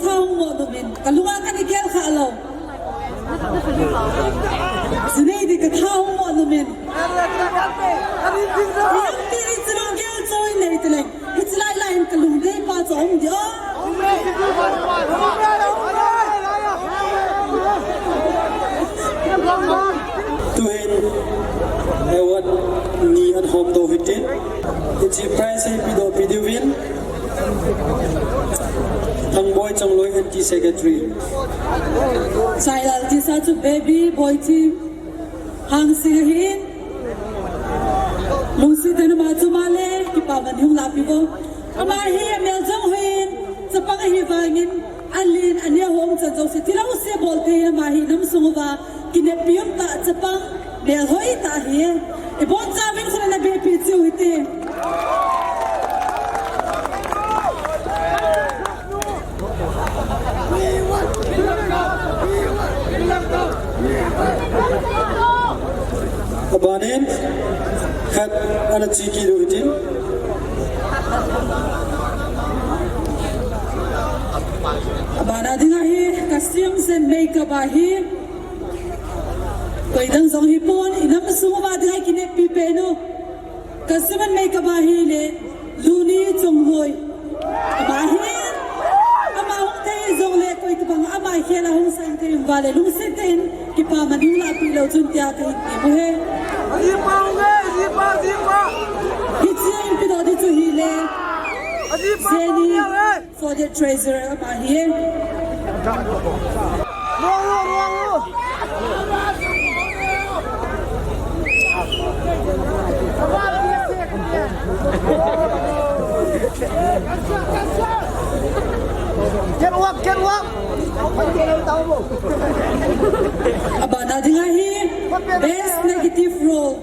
Tha hung mo numin, kalunga kana gel kha lo. Sinei di katha hung mo numin. Yang ti di chirong gel choi nei te leng. Hichi lai lai in kalung dei pa chu um di o. Tuhin award ni an hom do hitin. Hichi prize hi pidoh pidiuvin. Thangboi Chongloi N T Secretary. Chailal tisa chu baby boy team. Hangsing ahin. Lungset in ama chu ama le, kipa man hung lapi vo. Ama hi amel jong hoiyin, chapang ahi vangin, alen, aneo hung chan jouse, thilou se bol thei ama hi nam sung uva, kineppi um tah chapang, mel hoi tah ahi. Ibon chauvin khun ana bepi chiu hite. Abanin, khat ana chiki lu hitin. Abana dinga hi, costumes and makeup ahi. Koi dang jong hipon, inam sung uva dinga kineppi penu. Costume and makeup ahi le, Luni Chongloi. Ama hi, ama hung thei jongle, koi tabang ama khel a hung sang thei um vale, lungset in, kipa man hung lapi lou chun tia kahin ti uve. Jipa uve, jipa, jipa. Hichi a hin pidoh di chu hile. Jipa Jenny. Uve. For the treasurer, ama hi. Ruang, ruang, ruang, ruang. Get up, get up. Abana dinga hi, best negative role.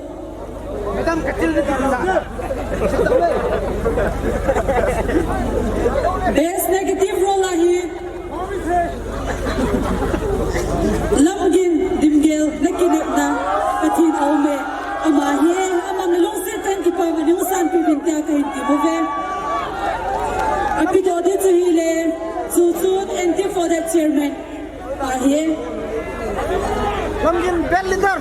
Best negative role ahi. Lamgin Dimgel na kinepna Pathen a um e. Ama hi, ama na lungset tah in kipa man hung sanpi uvin tia kahin ti uve. Apidoh di chu hile, Chuchun N T for the chairman. Ahi. Lamgin bad leader.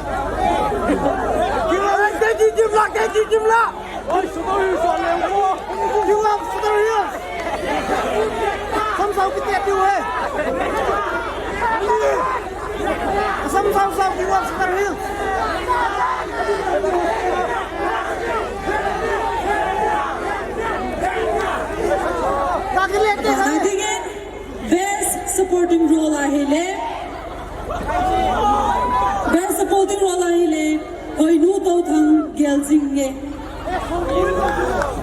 King of, hey, K G Jim la, K G Jim la. Oi, Sadar Hills, Sadar Hills. King of Sadar Hills. Sam sao kiti ati hai. Sam sao sao King of Sadar Hills. Kaki lete hai. Best supporting role ahile. Best supporting role ahile. Hoinu Touthang Geljing nge.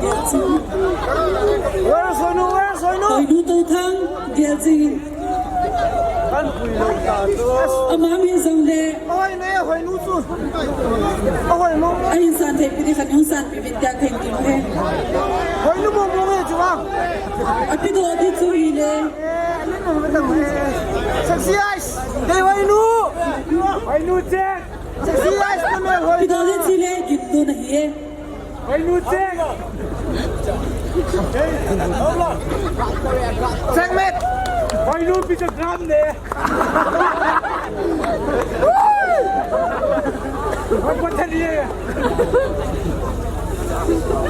Geljing. Where's Hoinu? Where's Hoinu? Hoinu Touthang Geljing. Kan pui lo ta tu. Ama mi jong le. Oi, ne, Hoinu chu. Oi, no. Ahin santhei pi di khat hung sanpi uvin tia kahin ti uve. Hoinu mo mo nge chu a. Apidoh di chu hile. Sexy eyes. Dei Hoinu. Hoinu che. Sexy eyes na me Hoinu. Apidoh di chu hile, Gimdon ahi e. Hoinu che. Segment. Hoinu pi chu drum ne.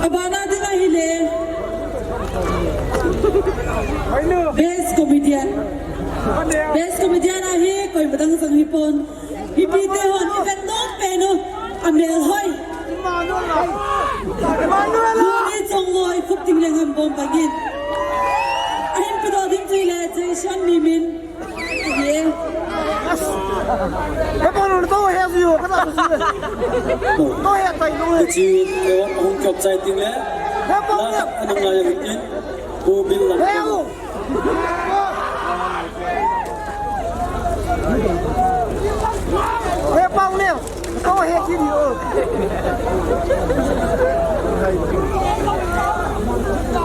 Abana ding ahile. Best comedian. Best comedian ahi, koima dang jong hipon. Mipi te hon, i vet nom pen u, amel hoi. Luni Chongloi, Khupting Lengham bom bangin. Ahin pedoh ding chu hile, Jason Mimin. Ye. He pa nu to he ju ka ta su. To he tai nu. Chi, eh, hung chop chai ting le. He pa nu. Anung lai tin. Ko bil la. He u. He pa nu. Ko he ki ni o.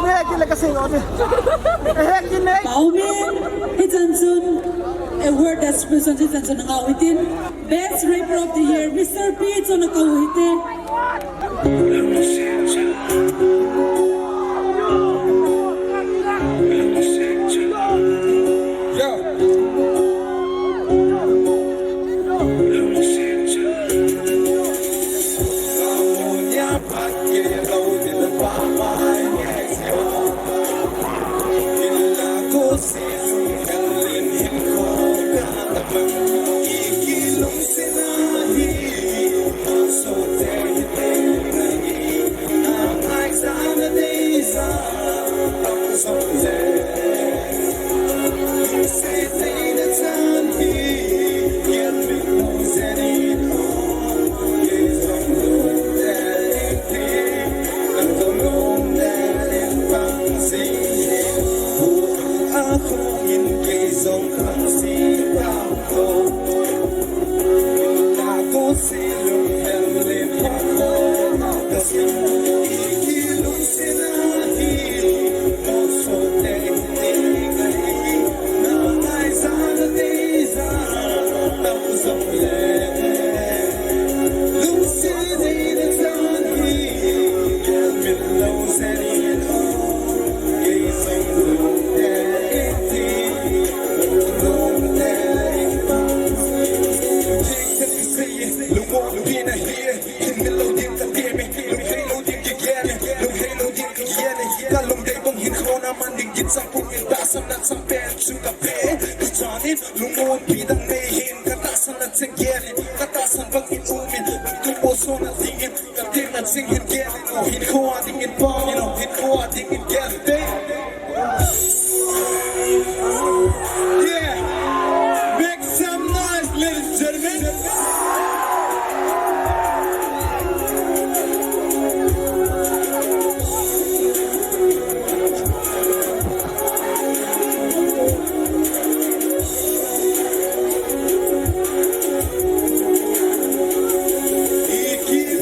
He ki le ka se o de. He ki ne. Pau Min, hichan chun. Award distribution chu hichan chun ngau hitin, Best Rapper of the Year, Mister P chu ana kou hite. Chanin lungmon pi dang nei hin, ka tahsan na cheng gelin, ka tahsan bangin umin, tu po so na dingin, ka tin na cheng hin gelin, o hin khoa dingin pangin, o hin khoa dingin gelin. Yeah, make some noise, ladies and gentlemen. Thank you.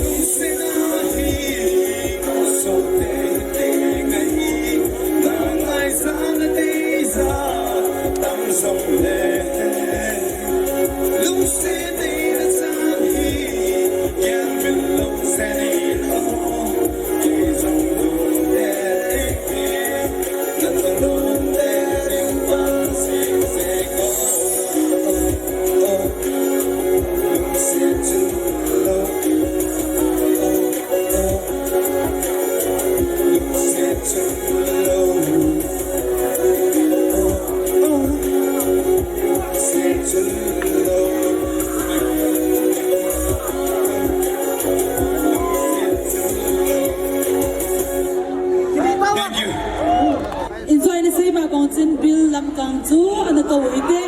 Enjoy na sei ma kong chin Bill Lamkang chu ana kou hite.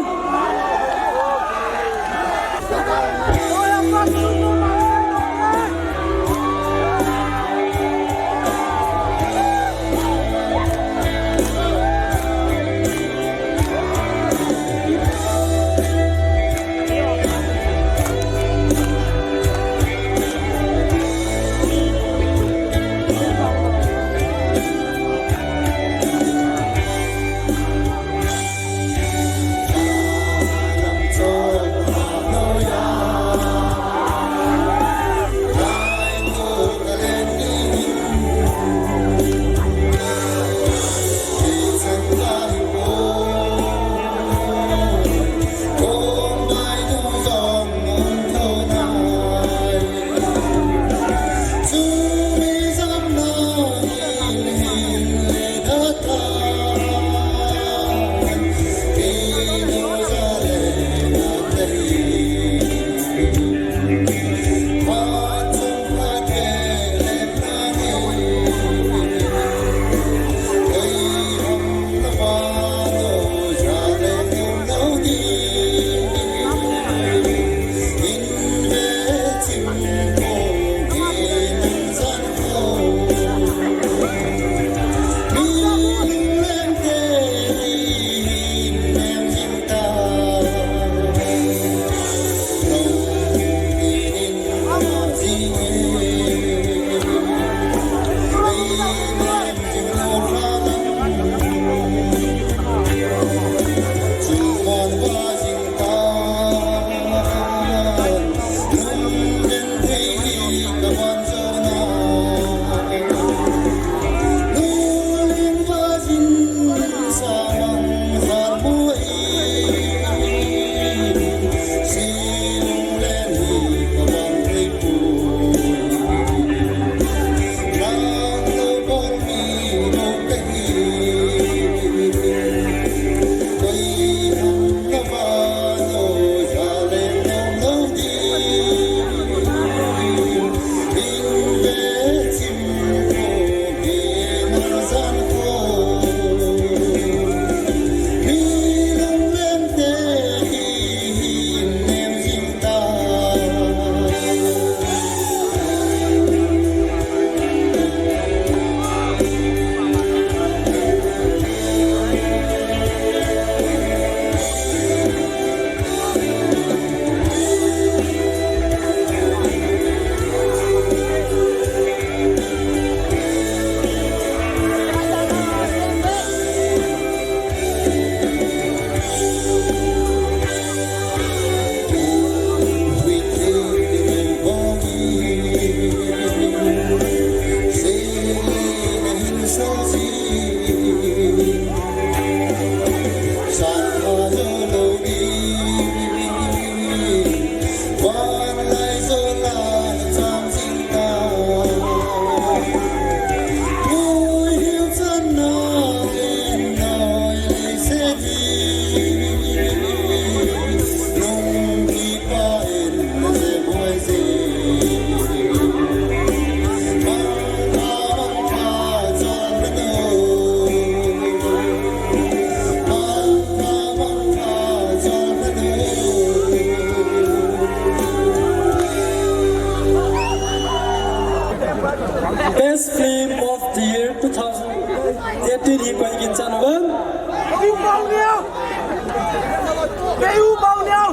Kei u bau niau.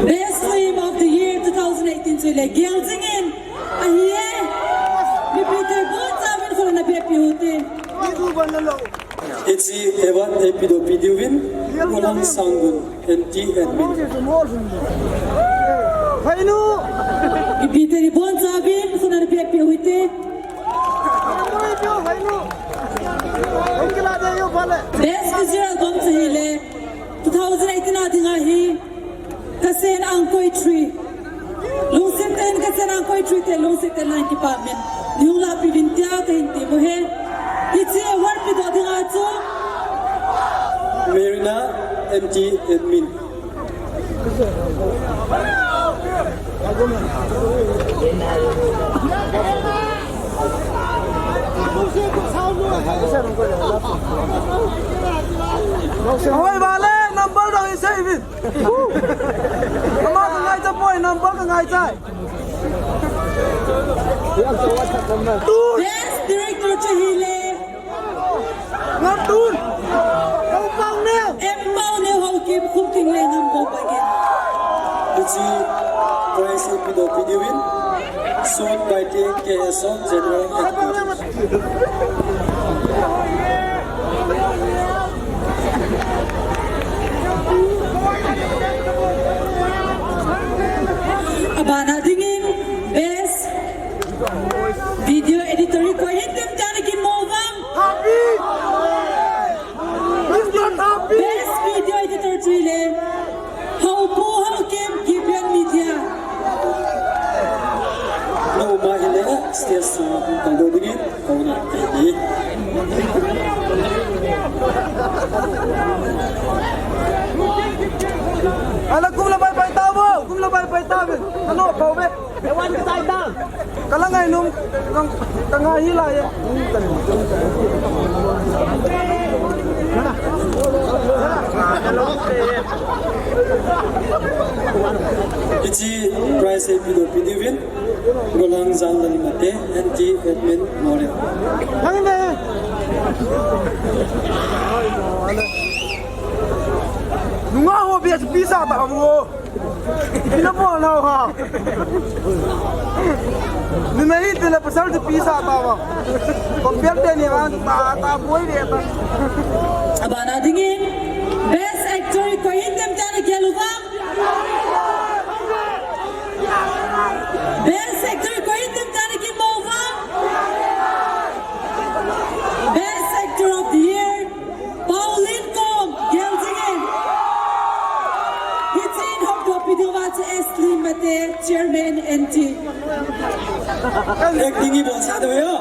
Best Film of the Year two thousand eighteen chu le gel jingin ahi e. Mipi te bonchauvin khut ana beh peh u hite. Hiche award eipe doh peh diuvin Golang Sanggun, N T admin. Mipi te ni bonchauvin khut ana beh peh u hite. Best Visual bang chu hile two thousand eighteen a dinga hi Kasen Angkoi three. Lungset tah in Kasen Angkoi three te, lungset tah in line kipa min. Nihung lahpeh uvin tia kahin ti uve. Hiche award pedoh dinga chu Marina, N T admin. Ahoiva le, number dang isei uvin. Ama ka ngaicha poi, number ka ngaicha. Best director chu hile. Ngam tun. Hau Pau Neo. M Pau Neo Haokip, Khumthing le Ngambom Pagin. Hiche prize eipe doh peh diuvin Sut Baite, K S O, General Headquarters. Abana dingin Best Video Editor hi koi hintem tia nakinmo uvem? Happy! Mister Happy! Best Video Editor chu hile Haopu Haokip, Gibeon Media. Nauma hile stage sunga hung kaldoh dingin kauna ahi. Ala kum la pai pai tauvo, kum la pai pai tauve. Ano, pau ve. Ewan ka tai tang. Ka la ngai nom, ka, ka ngai hi lai e. Hiche prize eipe doh peh diuvin Golang Jal Lalimate, N T admin, Moreh. Nang ne. Nunga ho bia chu pisa ta amo. Ina bol nau ha. Numei tile pasal chu pisa ta va. Compare teni vang ta, ta boi ve ta. Abana dingin Best Actor koi hintem tia nagel uvem? Best Actor koi hintem tia nakinmo uvem? Best Actor of the Year, Pauline Kom, gel jingin. Hiche in houdoh peh diuva chu S Limate, Chairman N T. Acting ibolsa diu ham?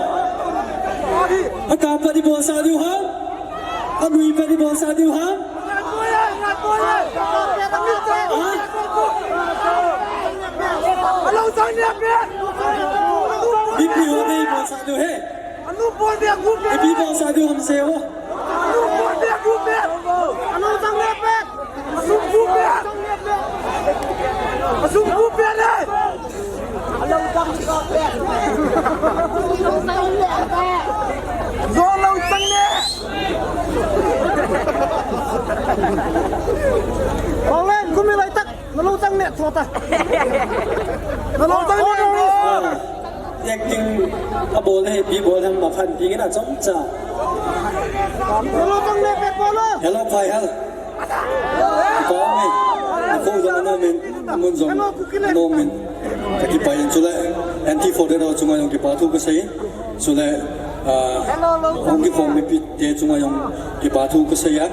Akap a ibolsa diu ham? Anui a ibolsa diu ham? Ha? Mipi ho ibolsa diu he. Anu pon dia gupe. Ipi bolsa diu ham seiyo. Anu pon dia gupe. Anu tang le pe. Anu gupe. Anu gupe le. Anu tang le pe. Zong lo tang le. Paulen, kumi lai tak. Nalou chang ne thua ta. Nalou chang ne. Acting abol na hi ipi bol ham maphan ding in achomcha. Nalou chang ne pe bol o. Hello, Pai Hal. Kipa ume. Ako jong anom in, amun jong anom in. Kakipah in chule. N T forty-eight ho chunga jong kipa thu kasei. Chule, ah, hung kikhom mipi te chunga jong kipa thu kasei a.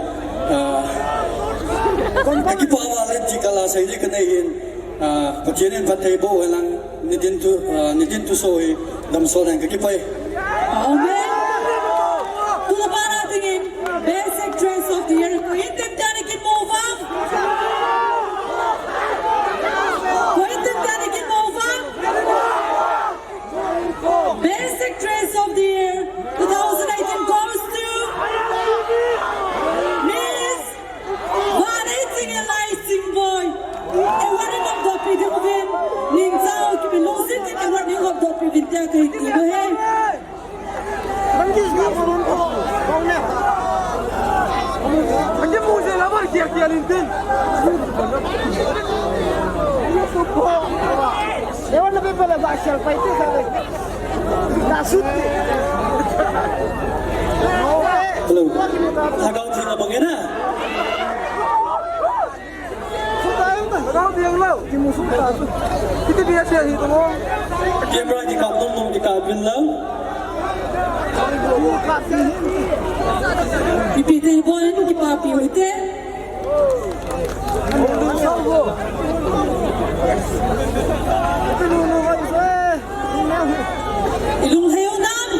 Ah, kakipah val in ti kala sei ding kanei hin. Ah, Pathen in phatthei boh hen lang nitin thu, ah, nitin thusoh hi damsot hen, kakipah e. Amen. Tuna bana dingin Best Actress of the Year, koi hintem tia nakinmo uvem? Koi hintem tia nakinmo uvem? Best Actress of the Year two thousand eighteen goes to Miss Vaneiching Elaiching Boi. Award in houdoh pi diuvin, ningcha kipe lungset in award in houdoh pi uvin tia kahin ti uve. Nang kis na ko ron ko. Ko ne. Kimu jeng a bol kial kial in tin. Ewa na pe pala ba sial pai te sa le. Na sut te. Hello. Lhagao thina bang e na. Lhagao thina lo. Kimu sut ta sut. Kiti bia sia hi to. Camera kikap nom nom kikap in lang. Ipi thei bol in kipapi u hite. Ilunglhai u nam.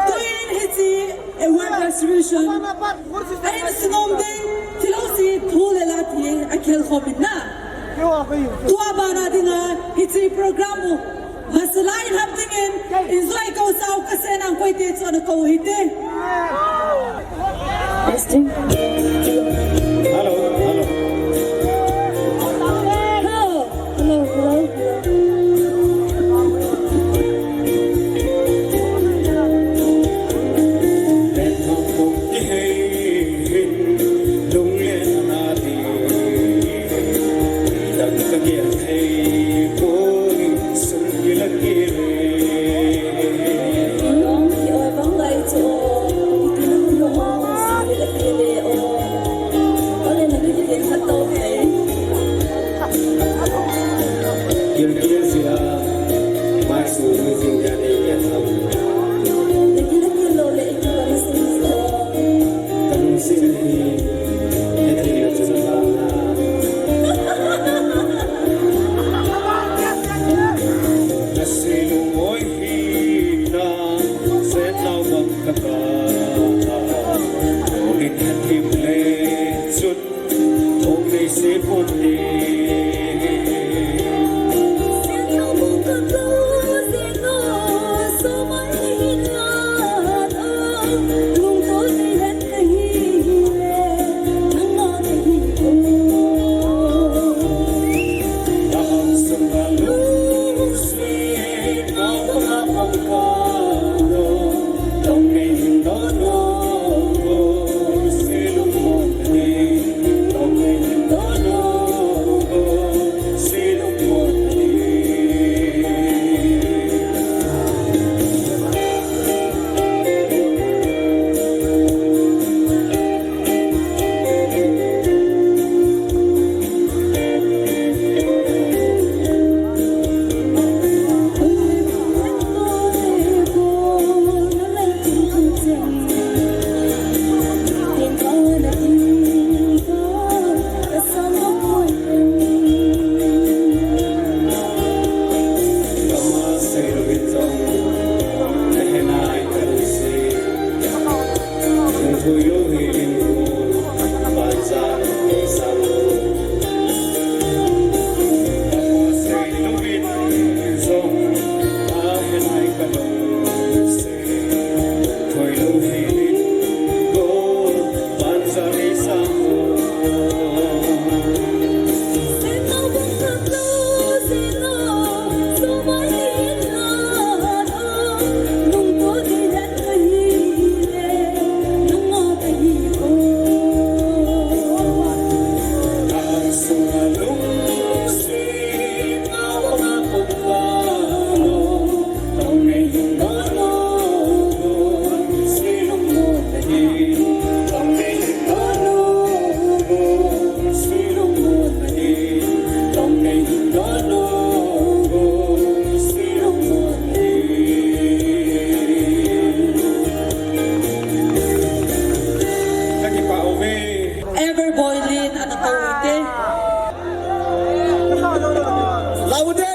Tuin hiche award distribution ahin sunom ding, thil jouse thu le la ti akhel khom in na. Tua bana dinga hiche program u Masala in hap dingin, in joi kou sao kasei nang koi te chu ana kou hite. Testing. Hello, hello. Hello, hello, hello. Ever boiling, ana kou hite. Louder.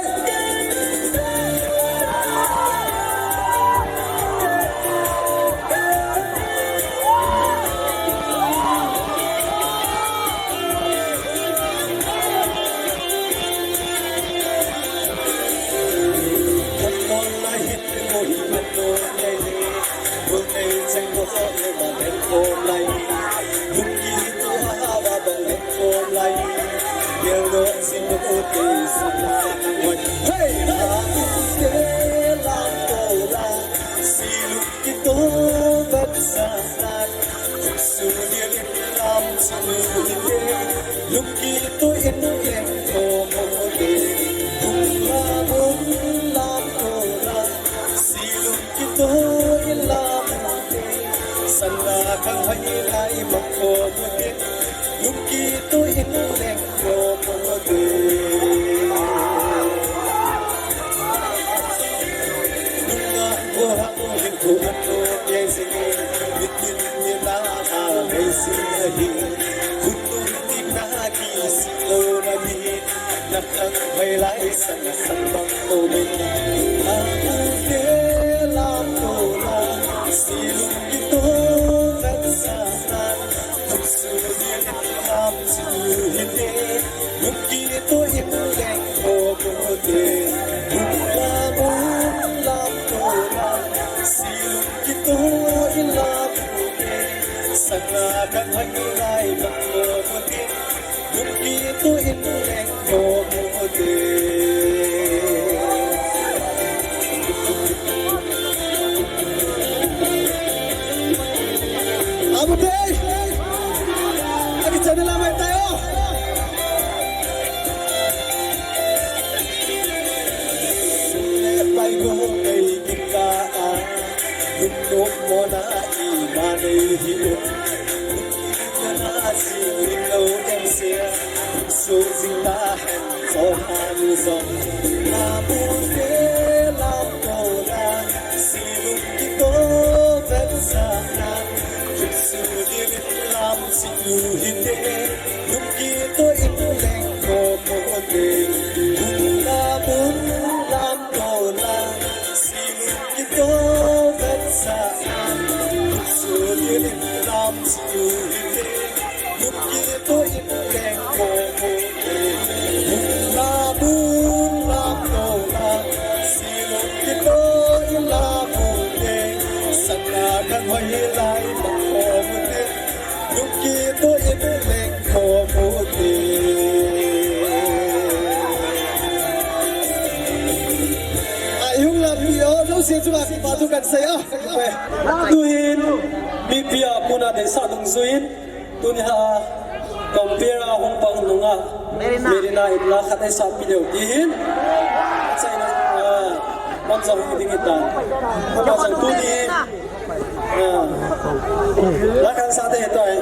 Sudin lam sinu hite, lungkito in leng ko mo te. Bung la bung lam ko la, si lungkito in lam te. Sana kang hai lai mak ko mo te, lungkito in leng ko mo te. Nunga ko ha ko hin ko mo te, si lungkito in Kito in la mu te, sana kan hai lai mak ko mu te, kito in leng ko mu te. Amu te, aki channel amai tayo. Pai ko kei kika a, lungnom mona ima nei hi u. Kana si lo em se, so zing ta hen so han zong. Na bu te lam ko la, si lungkito vet sa na. Su di lam si tu hi te, lungkito in leng ko mo te. Bung la bung lam ko la, si lungkito vet sa na. Su di lam si tu hi te, lungkito in leng ko mo te. Bung la bung lam ko la, si lungkito in la mo te. Sana kan hai lai mak ko mo te, lungkito in leng ko mo te. A, i hung lampi o, lo se chunga kipa thu kan sei a. Tuhin, mipi a puna deisah dungjuiyin, tuni a, compere a hung pang nunga, Merina. Merina in la khat eisah pi leu ti hin. Achaina, ah, man sa hung ding hitan. Achaina tuni, ah, la kan sa te toi.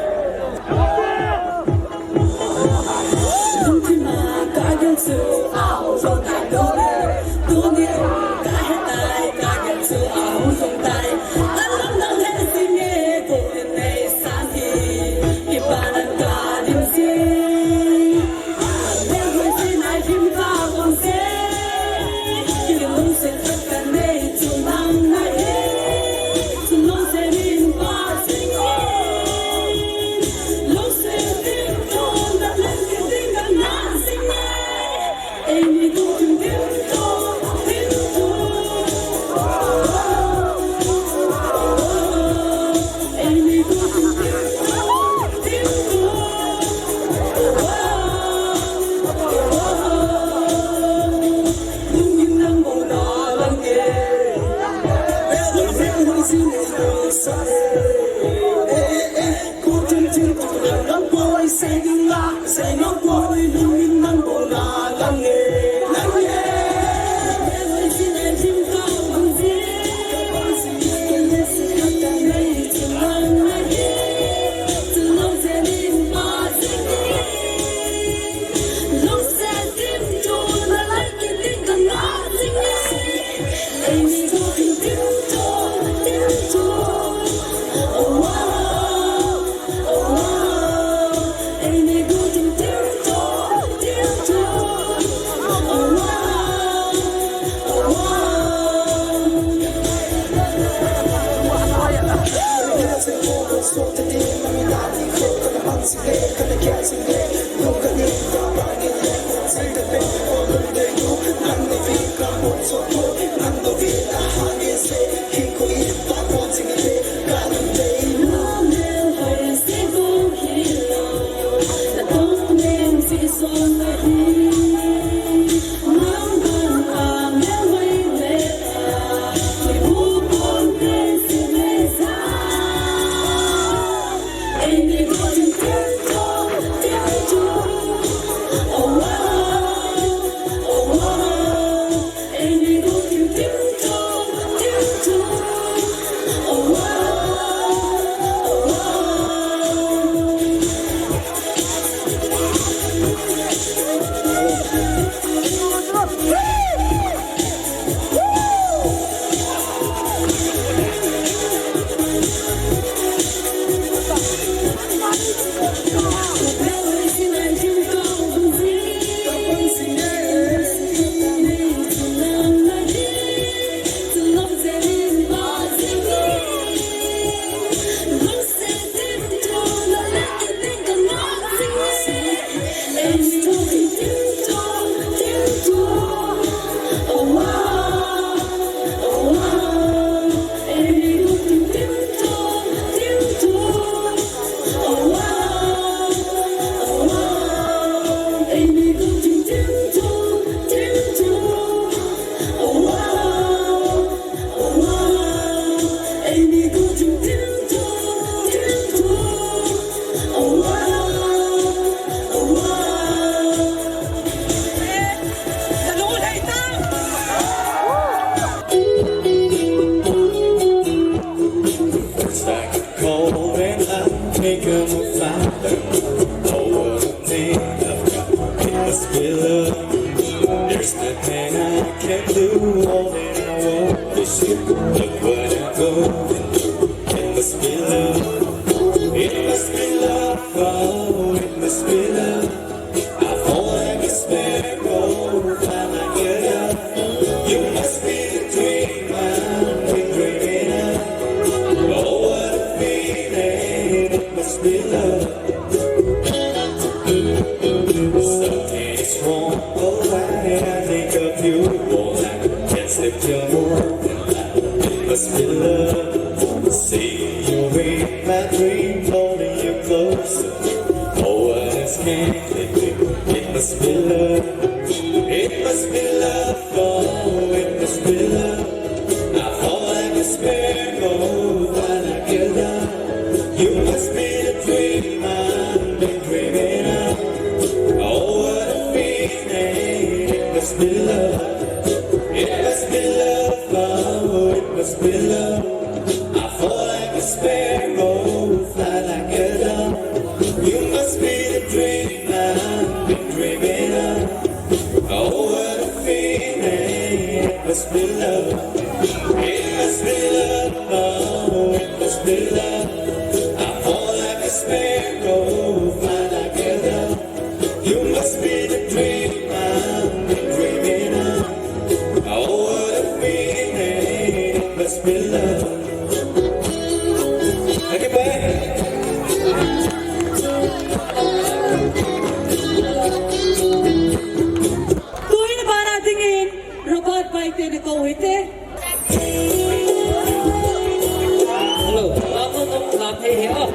It's like a cold and unbreakable fire. Oh, what a thing I've got. It must be love. There's nothing I can do. All that I want is you. Look what I'm going through. It must be love. It must be love. Oh, it must be love. I fall like a sparrow, fly like a dove. You must be the dream I've been dreaming of. Oh, what a feeling, it must be love. Something is wrong, oh, why I think of you all night. Can't sleep till morning light. It must be love. Seeing you in my dream, holding you close. Oh, what else can it be? It must be love. It must be love. Oh, it must be love. I fall like a sparrow, fly like a dove. You must be the dream I've been dreaming of. Oh, what a feeling. It must be love. It must be love. Oh, it must be love. I fall like a sparrow, fly like a dove. You must be the dream I've been dreaming of. Oh, what a feeling. It must be love. It must be love. Oh, it must be love. I fall like a sparrow, fly like a dove. You must be the dream I've been dreaming of. Oh, what a feeling. It must be love. Okay, bye. Tuhin bana dingin Robert Baite na kou hite. Hello, hello, hello, hello, hey, hey, oh.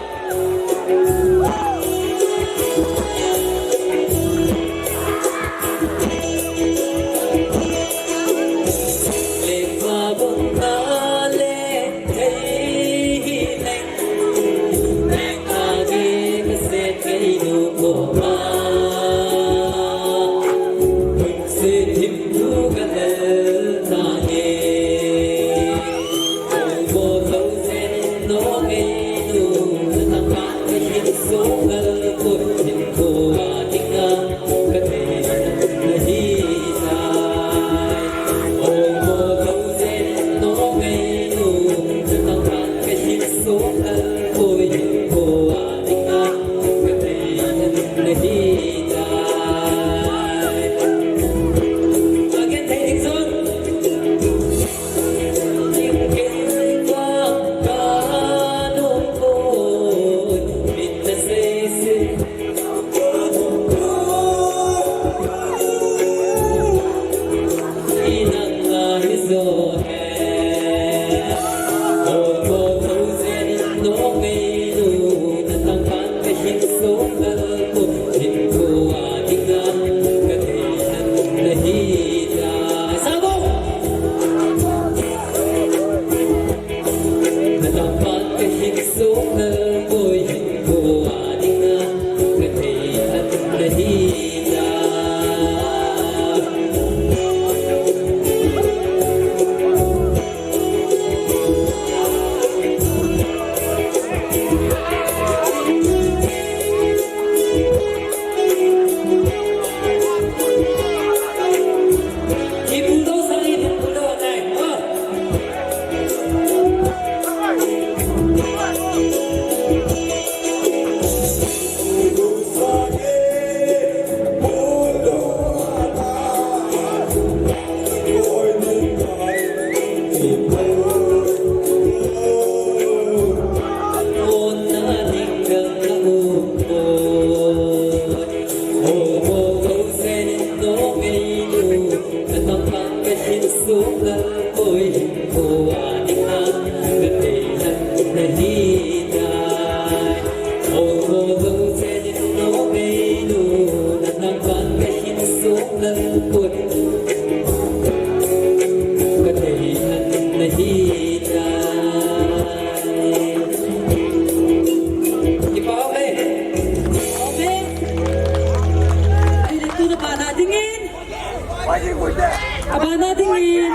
Abana dingin.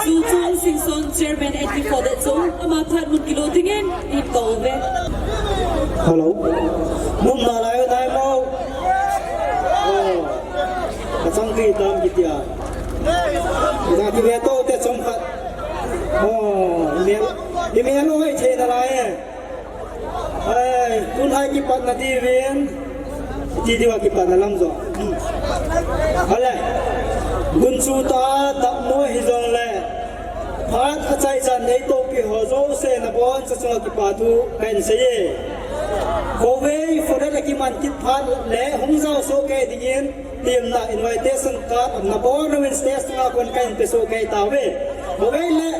Chuchung Singson Chairman N T four Dehchung, ama phat mun kilo dingin, in ko ve. Hello. Mum na lai nai mo. Oh. Ka chang ki tam ki tia. Ka ki ve to te chom khat. Oh, ni, ni me lo hai che na lai. Ai, tun hai kipatna diuvin, ti diuva kipatna lam jo. Ale, gunchu ta, tah mo hijongle, phat achaichan nei topi ho jouse naboncha chunga kipa thu kahin seiye. Khovei foret a kiman kit phat le hung jao soh kei dingin, Team na invitation card nabonchauvin stage sunga kon kahin pe soh kei tauve. Khovei le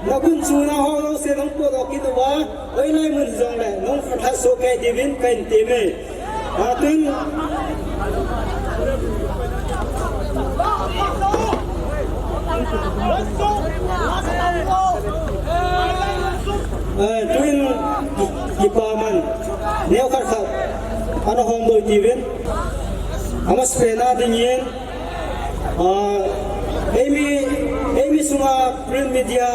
nagunchuna ho jouse nahung potdoh kit uva, hoilai mun jongle nahung phatlhah soh kei diuvin kahin temme. Atun, eh, tun kipaman neo khat khat ana hom boi diuvin. Amasapen a dingin, ah, eimi, eimi sunga print media,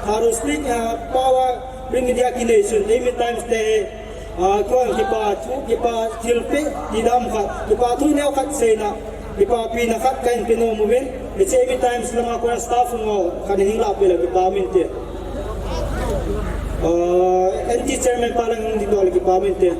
Thadou speak, ah, power print media kinei chun, eimi Times te, ah, kon kipa thu, kipa thilpeh, ti dam khat, kipa thu neo khat seina, kipapi na khat kahin pe nom uvin, hiche eimi Times lama kon staff ho, khat hin lah peh le kipa min te. Uh, N T chairman pa lang ding doh le kipa min te.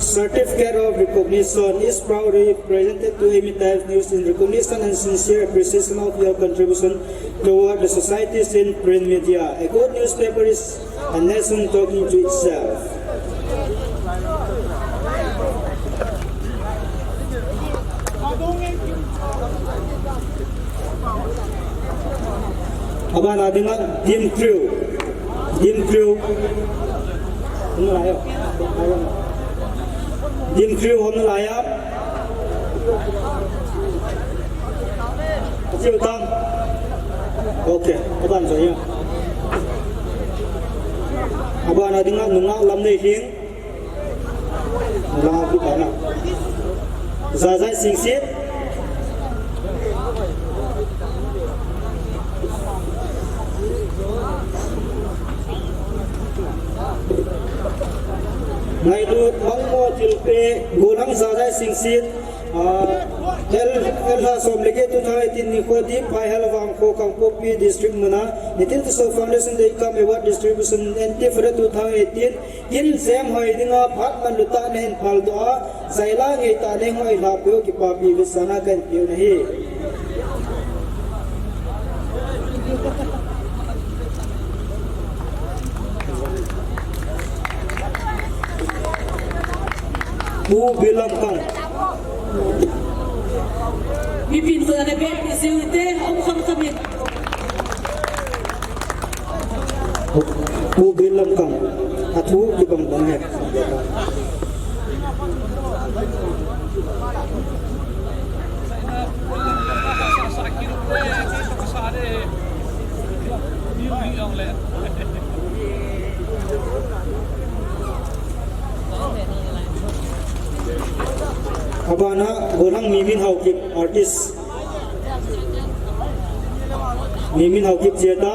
Certificate of recognition is proudly presented to Eimi Times News in recognition and sincere appreciation of your contribution toward the society's in print media. A good newspaper is a nation talking to itself. Abana dinga Dim Crew. Dim Crew. Hung lai o. Dim Crew hung lai a. Atiu tam. Okay, aban jo ya. Abana dinga Nungah Lamneihing. Nungah Lamneihing. Zazai Singsit. Ngailut Mangmo Thilpeh, Golang Zazai Singsit, ah, L, L ha som le get two thousand eighteen nikho Diphaihal Vangkho Kangpokpi District muna, Nitin Tisso Foundation Day cum Award Distribution N T Federal two thousand eighteen, in jem hoi dinga phat manlu tah nahin phaldoh a, jaila ngeitah nahung lhahpeh u kipapi vetsahna kahin peh u ahi. Pu Bilamkang. Mipin khut ana bep pi jiu te, um kham kham in. Pu Bilamkang. Athu kibang bang e. Abana, Golang Mimin Haokip, artist. Mimin Haokip Zeta.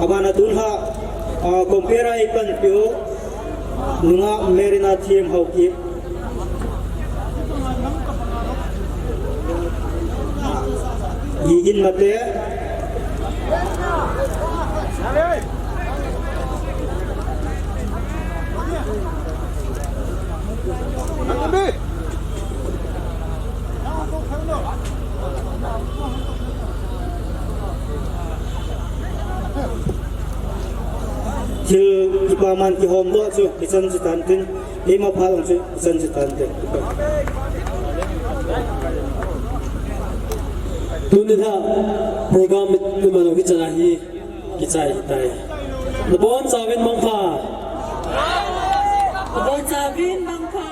Abana tun ha, ah, compare a ipan peh u, Nungah Marina Thim Haokip. Gigin Mate. Thil kipaman kihomdoh chu kichan chu tantin, eima pha lang chu kichan chu tantin. Tuni lha program mi, mi mano kichan ahi, kichai tai. Nabonchauvin mangpha. Nabonchauvin mangpha.